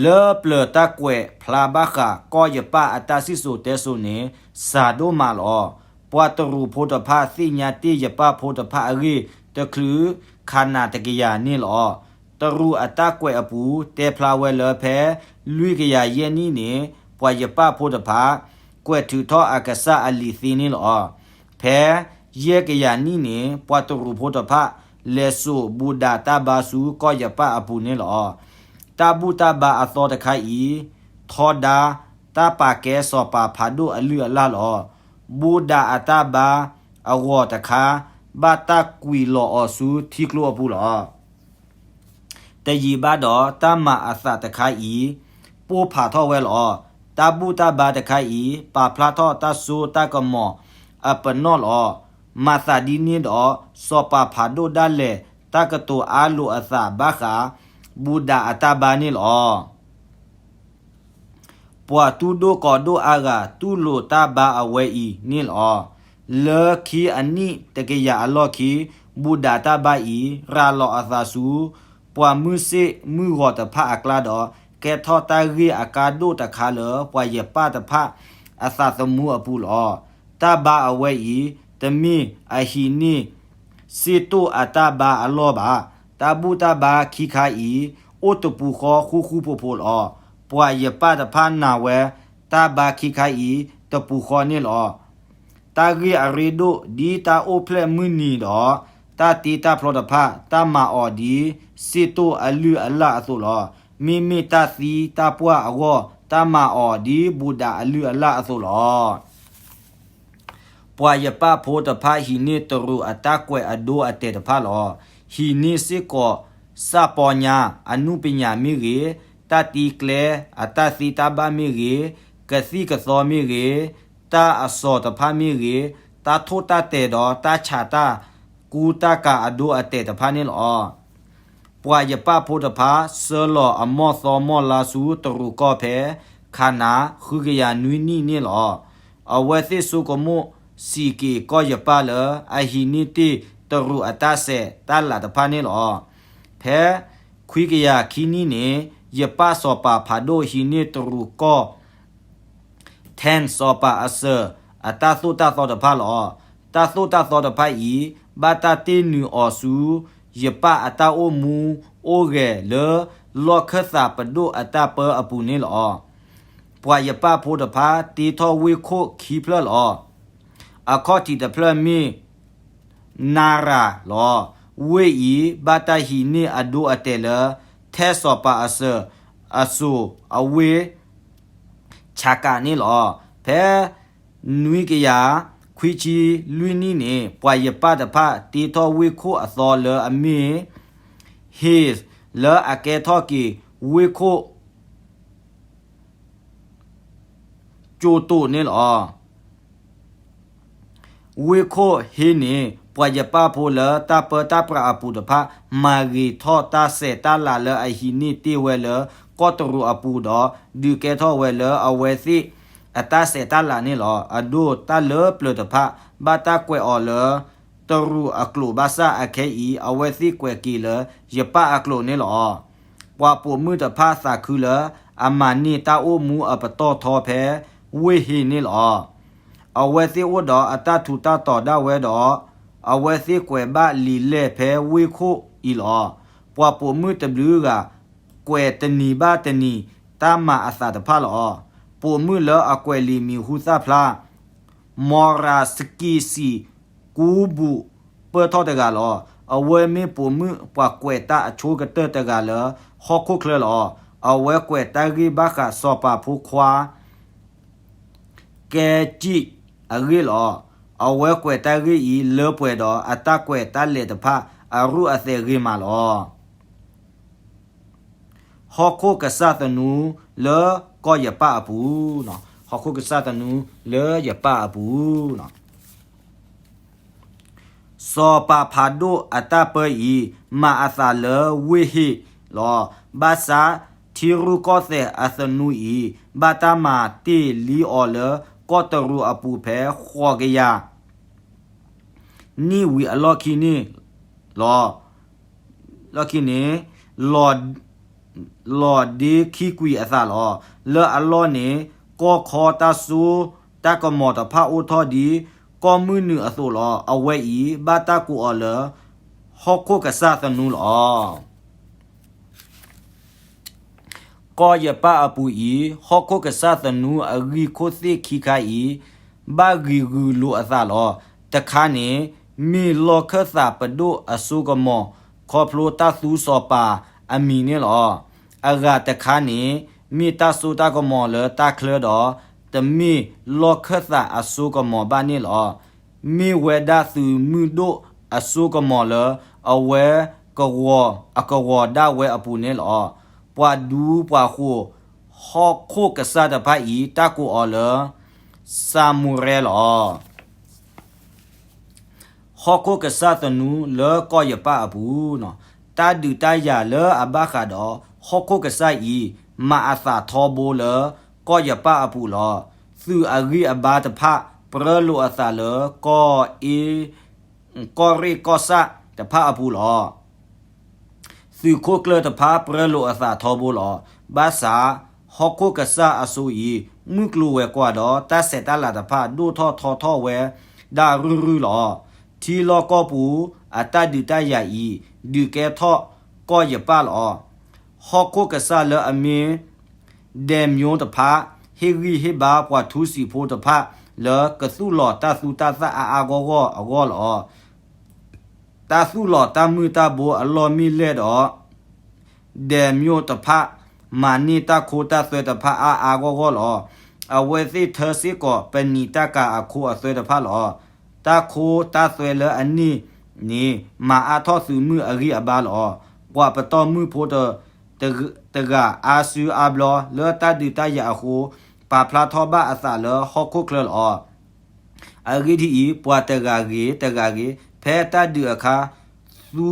လၢပျၢၤတၢ်ကွဲးဖျါဘၣ်ဃးကီၢ်ယပၣ်အတၢ်စံၣ်စိၤတဲစိၤန့ၣ် စှၤဒိၣ်မးလီၤ. ပှၤတရူးဖိတဖၣ်သ့ၣ်ညါတ့ၢ်ယပၣ်ဖိတဖၣ်အဂ့ၢ် တချုးခးနၤတကယၤန့ၣ်လီၤ. တရူးအတၢ်ကွဲးအပူၤ တဲဖျါဝဲလၢဖဲလွံၢ်ကယၤယဲၢ်နံၣ်န့ၣ် ပှၤယပၣ်ဖိတဖၣ် ကွဲးထုးထီၣ်အကစၢ်အလံာ်သ့န့ၣ်လီၤ. ဖဲယဲၢ်ကယၤနံၣ်န့ၣ် ပှၤတရူးဖိတဖၣ် လဲၤစိာ်ဘူဒးတၢ်ဘါဆူကီၢ်ယပၣ်အပူၤန့ၣ်လီၤ. တၢ်ဘူၣ်တၢ်ဘါအသီတခါအံၤ ထီဒါတၢ်ပာ်ကဲစီၤပၤဖးဒိၣ်အလုၢ်အလၢ်လီၤ. ဘူဒးအတၢ်ဘါအဂီၢ်တခါ ဘၣ်တၢ်ကွံာ်လီၤအီၤဆူထံကျိအပူၤလီၤ. တယံာ်ဘၣ်ဒီး တၢ်မၤအသးတခါအံၤ ပိၢ်ဖးထီၣ်ဝဲလီၤ. တၢ်ဘူၣ်တၢ်ဘါတခါအံၤ ပာ်ဖျါထီၣ်တၢ်စိတၢ်ကမီၤအပနီၣ်လီၤ. မၤသးဒ်န့ၣ်ဒီး စီၤပၤဖးဒိၣ်ဒၣ်လဲာ် တၢ်ကတိၤအါလိာ်အသးဘၣ်ဃး ဘူဒးအတၢ်ဘါန့ၣ်လီၤ. ပှၤတူၢ်ဒိၣ်ကီၤဒိၣ်အါဂၤ တူၢ်လိာ်တၢ်ဘါအဝဲအံၤန့ၣ်လီၤ. လၢခံအနံၣ်တကယၤအလီၢ်ခံ ဘူဒးတၢ်ဘါအံၤ ရၤလီၤအသးဆူ ပှၤမုၢ်ဆ့ၣ်မုၢ်ဂီၤတဖၣ်အကျါဒီး ကဲထီၣ်တၢ်ဂ့ၢ်အကါဒိၣ်တခါလၢပှၤယပၣ်တဖၣ်အသးသမူအပူၤလီၤ. တၢ်ဘါအဝဲအံၤ တမ့ၢ်အဟံးန့ၢ် စ့တိၣ်အတၢ်ဘါအလီၢ်ဘၣ်. တၢ်ဘူၣ်တၢ်ဘါခံခါအံၤ အိၣ်တပူၤဃီဃူဃူဖိးဖိးလီၤ. ပှၤယပၣ်တဖၣ်နာ်ဝဲ တၢ်ဘါခံခါအံၤ တပူၤဃီန့ၣ်လီၤ. တၢ်ဂ့ၢ်အရ့ဒိၣ် ဒ်တၢ်အိၣ်ဖျဲၣ်မုၢ်နံၤဒီး တၢ်တ့တၢ်ဖျီတဖၣ် တၢ်မၤအီၤဒ် စ့တိၣ်အလုၢ်အလၢ်အသိးလီၤ. မ့မ့ၢ်တၢ်သံတၢ်ပှၢ်အဂီၢ် တၢ်မၤအီၤဒ်ဘူဒးအလုၢ်အလၢ်အသိးလီၤ. ပှၤယပၣ်ဖိတဖၣ်ဟံးန့ၢ်တရူးအတၢ်ကွဲးအဒိအတဲာ်တဖၣ်လီၤ. ဟံးန့ၢ်စ့ၢ်ကီး စၣ်ပီညါ အနုပညာမ့ၢ်ဂ့ၤ, တၢ်တံကျဲအတၢ်သ့တၢ်ဘၣ်မ့ၢ်ဂ့ၤ, ကသံၣ်ကသီမ့ၢ်ဂ့ၤ, တၢ်အစီၤတဖၣ်မ့ၢ်ဂ့ၤ, တၢ်ထိၣ်တၢ်တဲာ်ဒီးတၢ်ဆးတၢ်ကူတၢ်ကၤအဒိအတဲာ်တဖၣ်န့ၣ်လီၤ. ပှၤယပၣ်ဖိတဖၣ် ဆှၢလီၤအမီၢ်သီမီၢ်လါဆူတရူးကီၢ်ဖဲ ခးနၤ ဃုကယၤနွံနံၣ်န့ၣ်လီၤ. အဝဲသ့ၣ်ဆိကမိၣ်စံးက့ၤကီၢ်ယပၣ်လၢ အဟံးန့ၢ်တ့ၢ်တရူးအတၢ်ဆဲးတၢ်လၤတဖၣ်န့ၣ်လီၤ. ဖဲခွံကယၤခံနံၣ်န့ၣ် ယပၣ်စီၤပၤဖးဒိၣ်ဟံးန့ၢ်တရူးကီၢ် Tang စီၤပၤအစၢၤ အတၢ်သိၣ်တၢ်သီတဖၣ်လီၤ. တၢ်သိၣ်တၢ်သီတဖၣ်အံၤ ဘၣ်တၢ်တ့နုာ်အီၤဆူ ယပၣ်အတၢ်အိၣ်မူအိၣ်ဂဲၤလၢ လီၢ်ခၢၣ်သးပဒိၣ်အတၢ်ပၢအပူၤန့ၣ်လီၤ. ပှၤယပၣ်ဖိတဖၣ် တ့ထီၣ်ဝ့ၢ်ခိၣ်ခံဖျၢၣ်လီၤ. အခီၣ်ထံးတဖျၢၣ်မ့ၢ် နရၤလီၤ. ဝ့ၢ်အံၤ ဘၣ်တၢ်ဟံးန့ၢ်အဒိအတဲာ်လၢ ထဲစီၤပၤအစၢၤ အစိၤအဝ့ၢ် ဆးကးန့ၣ်လီၤ. ဖဲနွံကယၤခွံဆံလွံၢ်နံၣ်န့ၣ် ပှၤယပၣ်တဖၣ်တ့ထီၣ်ဝ့ၢ်ခိၣ်အသီလၢအမ့ၢ် ဟ့း လၢအကဲထီၣ်က့ၤဝ့ၢ်ခိၣ် ကၠိတိာ်န့ၣ်လီၤ. ဝ့ၢ်ခိၣ်ဟ့းန့ၣ် ပှၤယပၣ်ဖိလၢတၢ်ပၢတၢ်ပြးအပူၤတဖၣ် မၤဂ့ၤထီၣ်တၢ်ဆဲးတၢ်လၤလၢအဟံးန့ၢ်တ့ၢ်ဝဲလၢကီၢ်တရူးအပူၤဒီး ဒုးကဲထီၣ်ဝဲလၢအဝဲသ့ၣ်အတၢ်ဆဲးတၢ်လၤန့ၣ်လီၤ. အဒိတၢ်လၢပျၢၤတဖၣ် ဘၣ်တၢ်ကွဲးအီၤလၢ တရူးအကျိာ်ဘၣ်ဆၣ် အခဲအံၤ အဝဲသ့ၣ်ကွဲးက့ၤလၢ ယပၣ်အကျိာ်န့ၣ်လီၤ. ပှၤပိာ်မုၣ်တဖၣ်သးခုလၢ အမၤန့ၢ်တၢ်အိၣ်မူအပတီၢ်ထီဖဲ ဝ့ၢ်ဟ့းန့ၣ်လီၤ. အဝဲသ့ၣ်အိၣ်ဒီးအတၢ်ထူးတၢ်တီၤဒၣ်ဝဲဒီး အဝဲသ့ၣ်ကွဲးဘၣ်လံာ်လဲၢ်ဖဲဝ့ၢ်ခိၣ်အံၤလီၤ. ပှၤပိာ်မုၣ်တဘျုးဂၤ ကွဲးတနံၤဘၣ်တနံၤတၢ်မၤအသးတဖၣ်လီၤ. ပိာ်မုၣ်လၢအကွဲးလံာ်မံၤဟူသၣ်ဖျါ မီၤရၤစကံစံး ကူဘူးပၢၢ်ထီၣ်တဂၤလီၤ. အဝဲမ့ၢ်ပိာ်မုၣ်ပှၤကွဲးတၢ်အဆိကတၢၢ်တဂၤလၢဟီၣ်ခိၣ်ချၢလီၤ. အဝဲကွဲးတၢ်ဂ့ၢ်ဘၣ်ဃးစီၤပၤဖိခွါ ကဲကံၣ်အဂ့ၢ်လီၤ. အဝဲကွဲးတၢ်ဂ့ၢ်အံၤလၢပှဲၤဒီးအတၢ်ကွဲးတၢ်လဲၤတဖၣ်အရူၢ်အသဲးဂ့ၤမးလီၤ. ဟီၣ်ခိၣ်ကစၢ်သနူလၢကီၢ်ယပၣ်အပူၤ, ဟီၣ်ခိၣ်ကစၢ်သနူလၢယပၣ်အပူၤ စီၤပၤဖးဒိၣ်အတၢ်ပၢအံၤ မၤအသးလၢဝ့ၢ်ဟ့ၣ်လီၤ. ဘၣ်ဆၣ်ထံရူၢ်ကီၢ်သဲးအသနူအံၤ ဘၣ်တၢ်မၤတ့ၢ်လံအီၤလၢကီၢ်တရူးအပူၤဖဲဃိးကယၤ နံၣ်ဝံၤအလီၢ်ခံန့ၣ်လီၤ. လီၢ်ခံန့ၣ် လီၤဒ့ခံကွံာ်အသးလီၤ. လၢအလီၢ်န့ၣ် ကီၢ်ခီတၢ်စိတၢ်ကမီၤတဖၣ်အိၣ်ထီၣ်ဒ်ကီၢ်မုၢ်နုာ်အသိးလီၤ. အဝဲအံၤဘၣ်တၢ်ကိးအီၤလၢ ဟီၣ်ခိၣ်ကစၢ်သနူလီၤ. ကီၢ်ယပၣ်အပူၤအံၤ ဟီၣ်ခိၣ်ကစၢ်သနူအဂံၢ်ခိၣ်သ့ၣ်ခံခါအံၤ ဘၣ်ဂံၤဂုာ်လိာ်အသးလီၤ. တခါန့ၣ် မ့ၢ်လီၢ်ခၢၣ်သးပဒိၣ်အစိကမီၤ ခီဖျိတၢ်သူစီၤပၤအမံၤန့ၣ်လီၤ. အဂၤတခါန့ၣ် မ့ၢ်တၢ်စိတၢ်ကမီၤလၢတၢ်ချၢဒီး တမ့ၢ်လီၢ်ခၢၣ်သးအစိကမီၤဘၣ်န့ၣ်လီၤ. မ့ၢ်ဝဲဒၣ်သုးမုၢ်ဒိၣ်အစိကမီၤလၢအဝဲကဝီၤ အကဝီၤဒၣ်ဝဲအပူၤန့ၣ်လီၤ. ပှၤဒူပှၤဃိၤ ဟီၣ်ခိၣ်ကစၢ်တဖၣ်အံၤ တၢ်ကိးအီၤလၢ စၤမူၤရဲလီၤ. ဟီၣ်ခိၣ်ကစၢ်သနူလၢကီၢ်ယပၣ်အပူၤ, တၢ်ဒုးတၢ်ယၤလၢအဘၣ်ဃးဒီး ဟီၣ်ခိၣ်ကစၢ်အံၤ မၤအသးထီဘိလၢကီၢ်ယပၣ်အပူၤလီၤ. သုးအဂံၢ်အဘါတဖၣ် ပြၢလိာ်အသးလၢ ကီၢ်အ့ ကီၢ်ရ့ၣ်ကီၢ်စၣ်တဖၣ်အပူၤလီၤ. သုးခိၣ်ကျၢၢ်တဖၣ်ပြၢလိာ်အသးထီဘိလီၤ. ဘၣ်ဆၣ် ဟီၣ်ခိၣ်ကစၢ်အစိၤအံၤ မုၢ်ကျိၤဝဲၤကွာ်ဒီး တၢ်ဆဲးတၢ်လၤတဖၣ် ဒိၣ်ထီၣ်ထီထီၣ်ဝဲဒၣ်ရုၢ်ရုၢ်လီၤ. ထံလီၢ်ကီၢ်ပူၤအတၢ်ဒုးတၢ်ယၤအံၤ ဒုးကဲထီၣ်ကီၢ်ယပၣ်လီၤ. ဟီၣ်ခိၣ်ကစၢ်လၢအမ့ၢ် ဒဲးမျိတဖၣ် ဟ့ၣ်ဂံၢ်ဟ့ၣ်ဘါပှၤထူစံာ်ဖိတဖၣ် လၢကသူၣ်လီၤတၢ်သူတၢ်သၣ်အါအါဂီၢ်ဂီၢ်အဂီၢ်လီၤ. တၢ်သူၣ်လီၤတၢ်မုၢ်တၢ်ဘိအလီၢ်မ့ၢ်လဲၣ်ဒီး ဒဲးမျိတဖၣ် မၤန့ၢ်တၢ်ခိတၢ်သွဲတဖၣ်အါအါဂီၢ်ဂီၢ်လီၤ. အဝဲသ့ၣ်ထၢစ့ၢ်ကီး ပနံာ်တၢ်ကၤအခိအသွဲတဖၣ်လီၤ. တၢ်ခိတၢ်သွဲလၢအန့ၢ်န့ၣ် မၤအါထီၣ်သုးမုၢ်အဂံၢ်အဘါလီၤ. ပှၤပတီၢ်မုၢ်ဖိတ တဂၤအါစုအါဘျီလၢတၢ်ဒုးတၢ်ယၤအဃိ ပာ်ဖျါထီၣ်ဘၣ်အသးလၢဟီၣ်ခိၣ်ချၢလီၤ. အဂ့ၢ်ဒ်အံၤ, ပှၤတဂၤဂ့ၤတဂၤဂ့ၤ ဖဲတၢ်ဒုးအခါ သူ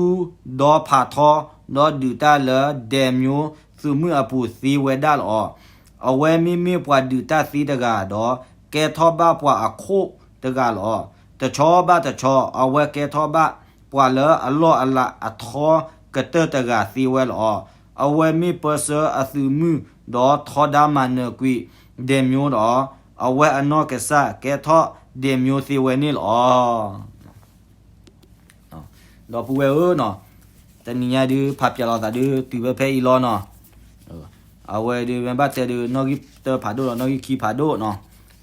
ဒီဖးထီ ဒီးဒုးတၢ်လၢဒဲးမျိသုးမုၢ်အပူၤသ့ဝဲဒၣ်လီၤ. အဝဲမ့မ့ၢ်ပှၤဒုးတၢ်သ့တဂၤဒီး ကဲထီၣ်ဘၣ်ပှၤအခိၣ်တဂၤလီၤ. တဆီဘၣ်တဆီ အဝဲကဲထီၣ်ဘၣ်ပှၤလၢအလီၢ်အလၤအထီကတၢၢ်တဂၤသ့ဝဲလီၤ. အဝဲမ့ၢ်ပၢဆှၢအသုးမုၢ်ဒီးထီဒါမၤနၢၤကွံာ်ဒဲးမျိဒီး အဝဲအနီၢ်ကစၢ်ကဲထီၣ်ဒဲးမျိသ့ဝဲန့ၣ်လီၤ. ဒီပုၢ်ဝဲၢ်ဧၢနီၤ, တနံၤညါဒုးဖးပၠးလိာ်သးဒုးတုၤဝဲဖဲအံၤလီၤနီၤ. အဝဲဒုးမ့ၢ်ဘၣ်တဲဒုး နီၣ်ဂံၢ်တၢဖးဒိၣ်ဒီး နီၣ်ဂံၢ်ခံဖးဒိၣ်နီၤ.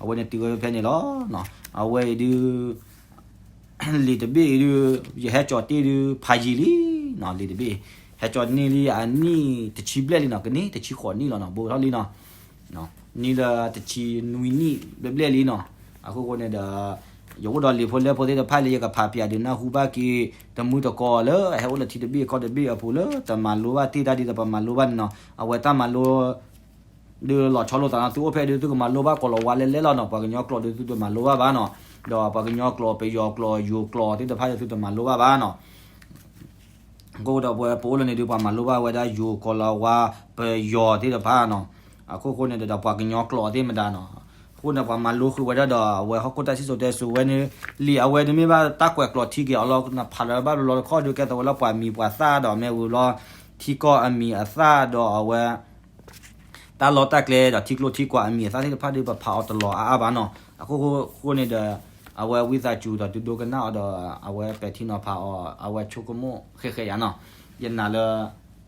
အဝဲန့ၣ်တုၤဝဲဖဲန့ၣ်လီၤ. အဝဲအံၤဒုး လံာ်တဘ့ၣ်အံၤဒုး ယဟဲကၠီၤတ့ၢ်ဒုး ဖးယံာ်လံနီၤ, လံာ်တဘ့ၣ် ဟဲကၠီၤန့ၢ်လံအနံၣ်တဆံဘျဲၣ်လံနီၤ, ကန့ၢ်တဆံဃိးနံၣ်လီၤနီၤ, ဘူးထီၣ်လံနီၤ, နံၣ်လၢတဆံနွံနံၣ်ဘျဲၣ်ဘျဲၣ်လံနီၤ. အခိၣ်ဃိန့ၣ်ဒီး ယအိၣ်ဒီးလံာ်ဖိလဲၢ်ဖိသ့ၣ်တဖၣ်လၢယကဖးပၠးဒုး နၢ်ဟူဘၣ်က့ၤ တမုၢ်တကိးလၢအဟဲအိၣ်လၢထံတဘ့ၣ်ကီၢ်တဘ့ၣ်အပူၤလၢ တမၤလိဘၣ်တ့ၢ်တၢ်ဒ်သိးပမၤလိဘၣ်န့ၣ်နီၤ. အဝဲတၢ်မၤလိ ဒုးလီၤဆီလိာ်သးနီၤ, သုအိၣ်ဖဲဒုး သုကမၤလိဘၣ်ကိးလီၤဝါလဲၣ်လဲၣ်လီၤနီၤ, ပှၤကညီကျိာ်ဒုး သုတမၤလိဘၣ်ဘၣ်နီၤ, ဒီးပှၤကညီကျိာ် ပယီၤကျိာ် ယိၤကျိာ်သ့ၣ်တဖၣ်ဒုး သုတမၤလိဘၣ်ဘၣ်နီၤ. အဃိဒီးပဝဲပအိၣ်လၢန့ၣ်ဒုး ပှၤမၤလိဘၣ်ဝဲဒၣ်ယိၤ ကိးလီၤဝါ ပယီၤသ့ၣ်တဖၣ်နီၤ. အခိၣ်ဃိန့ၣ်ဒီး ပှၤကညီကျိာ်သ့ၣ်မတၤနီၤ. အဃိန့ၣ် ပှၤမၤလိဃုာ်ဝဲဒၣ်ဒီး အဝဲဟီၣ်ခိၣ်တၢ်စံၣ်စိၤတဲစိၤဝဲန့ၣ် လံာ်အဝဲန့ၣ်မ့ၢ်ဘၣ်တၢ်ကွဲးကျိာ်ထံက့ၤအီၤလီၤ, နဖးလၢဘၣ်ဘျီတခီဒုး ကဲသိးဝဲလၢပှၤမံၤပှၤသၣ်ဒီးမ့ၢ်ဝံၤဘျီ ထံကီၢ်အမံၤအသၣ်ဒီးအဝဲ တၢ်လီၢ်တၢ်ကျဲဒီးထံကျိထံကွာ်အမံၤအသၣ်သ့ၣ်တဖၣ်ဒုး ပဖးအီၤတလီၤအါအါဘၣ်နီၤ. အခိၣ်ဃိန့ၣ်ဒီး အဝဲဝံသးစူၤဒီး ဒုးဒိကနၣ်အီၤဒီး အဝဲပဲာ်ထံနီၤဖးအီၤ အဝဲဆိကမိၣ်ဃဲးဃဲးယၤနီၤ. ယနာ်လၢ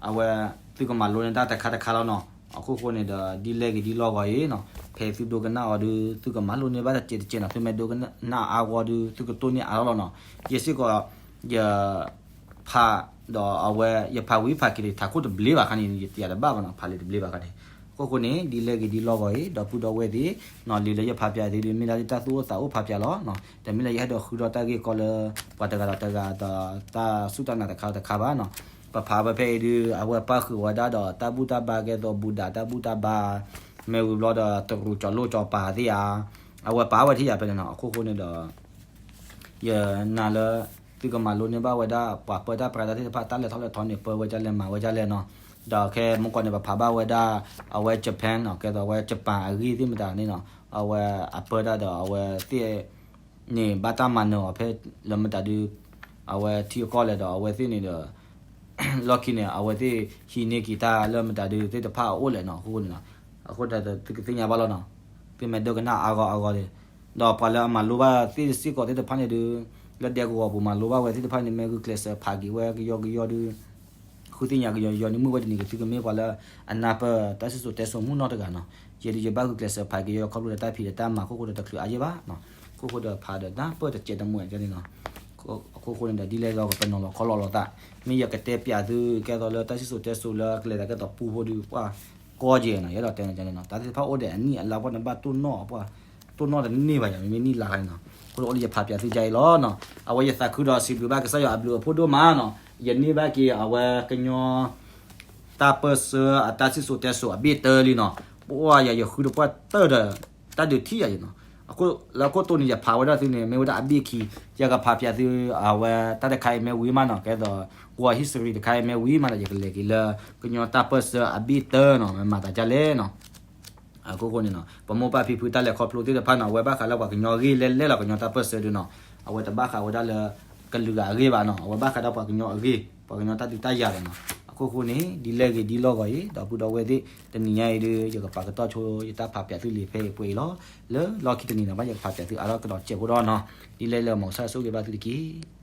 အဝဲ သု သုကမၤလိန့ၢ်တၢ်တခါတခါလီၤနီၤ. အခိၣ်ဃိန့ၣ်ဒီး ဒ်လဲၣ်ဂ့ၤဒ်လီၢ်ဂီၤအံၤနီၤ, ဖဲသုဒိကနၣ်အီၤဒုး သုကမၤလိန့ၢ်ဘၣ်တစဲးတစဲးနီၤ, သုမ့ၢ်ဒိကနၣ်အါဂီၢ်ဒုး သုကတိၢ်န့ၢ်အါထီၣ်လီၤနီၤ. ယဲစ့ၢ်ကီး ယ ဖးဒီးအဝဲ ယဖးဝံၤဖးက့ၤလံ ထးခိၣ်တဘျ့ဘၣ်ခါန့ၣ် ယတယၤတဘၣ်ဘၣ်နီၤ, ဖးလံာ်တဘျ့ဘၣ်ခါန့ၣ်. အခိၣ်ဃိန့ၣ် ဒ်လဲၣ်ဂ့ၤဒ်လီၢ်ဂီၤအံၤ ဒီပုၢ်ဒီဝဲၢ်သ့ၣ်နီၤ, လံာ်လၢယဖးပၠးသ့ၣ်ဒုး မ့ၢ်ဒၣ်လၢတၢ်သူၣ်အိၣ်သးအိၣ်ဖးပၠးလီၤ. တမ့ၢ်လၢယဟဲဒီးဃုထီၣ်တၢ်ဂ့ၢ်ကီလၢ ပှၤတဂၤဒီးတဂၤဒီးတၢ်စူၢ်တၢ်နာ်တခါတခါဘၣ်နီၤ. ပဖးဝဲဖဲအံၤဒုး အဝဲပၣ်ဃုာ်ဝဲဒၣ်ဒီးတၢ်ဘူၣ်တၢ်ဘါကဲသိး ဘူဒၤတၢ်ဘူၣ်တၢ်ဘါ မ့ၢ်ဝံၤဘျီဒီးတရူးကၠီၤလိၣ်ကၠီၤပၤသ့ၣ်ဧါ, အဝဲပာ်ဝဲထံၣ်ယၤဖဲန့ၣ်နီၤ. အခိၣ်ဃိန့ၣ်ဒီး ယနာ်လၢ သုကမၤလိန့ၢ်ဘၣ်ဝဲဒၣ် ပှၤပၢတၢ်ပြးတၢ်သ့ၣ်တဖၣ် တၢ်လဲၤထီၣ်လဲၤထီန့ၣ် ပၢဝဲဒ်လဲၣ်မၤဝဲဒ်လဲၣ်နီၤ. ဒီးခဲမုၢ်ကီၢ်န့ၣ် ပဖးဘၣ်ဝဲဒၣ် အဝဲ Japan နီၤ, ကဲသိးအဝဲ Japan အဂ့ၢ်သ့ၣ်မတၤန့ၣ်နီၤ, အဝဲအပၢတၢ်ဒီးအဝဲသ့ၣ်န့ၣ် ဘၣ်တၢ်မၤနၢၤအီၤဖဲလၢမတၤဒုး အဝဲထံအကီၢ်လဲၣ်ဒီး အဝဲသ့ၣ်န့ၣ်ဒီး လီၢ်ခံန့ၣ် အဝဲသ့ၣ်ဟံးန့ၢ်က့ၤတၢ်လၢမတၤဒုးသ့ၣ်တဖၣ်အအိၣ်လဲၣ်နီၤ. အဃိန့ၣ်နီၤ, အဃိဒီးသုကသ့ၣ်ညါဘၣ်လီၤနီၤ, သုမ့ၢ်ဒိကနၣ်အါဂီၢ်အါဂီၢ်ဒီး ဒီးပှၤလၢအမၤလိဘၣ်သ့ၣ်စ့ၢ်ကီးသ့ၣ်တဖၣ်န့ၣ်ဒုး လၢဒဲကဝီၤပူၤမၤလိဘၣ်ဝဲသ့ၣ်တဖၣ်န့ၣ် မ့ၢ်ဂုာ်ကျဲးစၢးဖးက့ၤဝဲကယီကယီဒုး ဃုသ့ၣ်ညါကယီကယီန့ၣ် မုၢ်ဝဲတနံၤက့ၤ သုကမ့ၢ်ပှၤလၢအနၢ်ပၢၢ်တၢ်စံၣ်စိၤတဲစိၤမုၢ်နီၢ်တဂၤနီၤ. ယဲဒုးယဘၣ်ဂုာ်ကျဲးစၢးဖးက့ၤယီ ခီဖျိလၢတၢ်ဖံးဒီးတၢ်မၤအခိၣ်ဃိဒီးတချုးအါယဲၢ်ဘၣ်နီၤ. အခိၣ်ဃိဒီးဖးဒီးနၢ်ပၢၢ်တစဲးတမှဲာ်ကဲန့ၣ်နီၤ. အခိၣ်ဃိန့ၣ်ဒီး ဒ်လဲၣ်ဒီးကပနီၤလီၤခီလီၤလီၤသး, မ့ၢ်ယကတဲပၠးသုကဲသိးလၢတၢ်စံၣ်စိၤတဲစိၤလၢကလဲၤသးကဲသိးပူဖိဒုး ပှၢ်ကီကဲနီၤ, ယအဲၣ်ဒိးတဲန့ၣ်နီၤ, တၢ်သ့ၣ်တဖၣ်အိၣ်ဒီးအနံၣ်အလါပှၢ်န့ၣ် ဘၣ်တိၢ်နီၣ်အပှၢ်, တိၢ်နီၣ်တန့ၢ်ဘၣ်ယၤ မ့မ့ၢ်နံၣ်လါခါန့ၣ်နီၤ. အဃိဒီးအိၣ်လၢယဖးပၠးသုကါအံၤလီၤနီၤ. အဝဲယသးခုဒီးစံးဘျုးဘၣ်ကစၢ်ယွၤအဘျုးအဖှိၣ်ဒိၣ်မးနီၤ, ယန့ၢ်ဘၣ်က့ၤအဝဲကညီ တၢ်ပၢၢ်ဆၢအတၢ်စံၣ်စိၤတဲစိၤအဘ့ၣ်တၢလံနီၤ. ပှၢ်ယၤယဃုတပှၢ်တၢၢ်ဒီး တၢ်ဒုးထံၣ်ယၤအံၤနီၤ. လၢအခိၣ်တိန့ၣ် ယဖးဝဲဒၣ်သုန့ၣ် မ့ၢ်ဝဲဒၣ်အဘ့ၣ်ခံ, ယကဖးပၠးသု အဝဲတၢ်တခါအံၤမ့ၢ်ဝံၤမးနီၤ, ကဲသိး Guam history တခါအံၤမ့ၢ်ဝံၤမးဒီး ယကလဲၤက့ၤလၢ ကညီတၢ်ပၢၢ်ဆၢအဘ့ၣ်တၢနီၤ, မ့ၢ်မၤသးဒ်လဲၣ်နီၤ. အခိၣ်ဃိန့ၣ်နီၤ, ပမိၢ်ပၢ်ဖံဖုတၢ်လဲၤခီဖျိသ့ၣ်တဖၣ်နီၤ, အဝဲဘၣ်ဃးလၢပှၤကညီအဂ့ၢ်လဲၣ်လဲၣ်လီၤ, ကညီတၢ်ပၢၢ်ဆၢဒုးနီၤ, အဝဲတဘၣ်ဃးဝဲဒၣ်လၢ ကလုာ်ဂၤအဂ့ၢ်ဘၣ်နီၤ, အဝဲဘၣ်ဃးဒီးပှၤကညီအဂ့ၢ်, ပှၤကညီတၢ်ဒုးတၢ်ယၤလီၤနီၤ. အခိၣ်ဃိန့ၣ် ဒ်လဲၣ်ဂ့ၤဒ်လီၢ်ဂီၤအံၤ ဒီပုၢ်ဒီဝဲၢ်သ့ၣ် တနံၤညါအံၤဒုး ယကပာ်ကတီၢ်ဆိယတၢ်ဖးပၠးသုလံာ်ဖဲအံၤပှဲၤအံၤလီၤ. လၢလီၢ်ခံတနံၤနီၤ ဘၣ်ယကဖးပၠးသုအါထီၣ်ကဒီးစဲးဖိဒီးနီၤ, ဒ်လဲၣ်လၢမီၤကစၢ်ဆိၣ်ဂ့ၤဘၣ်သုတက့ၢ်.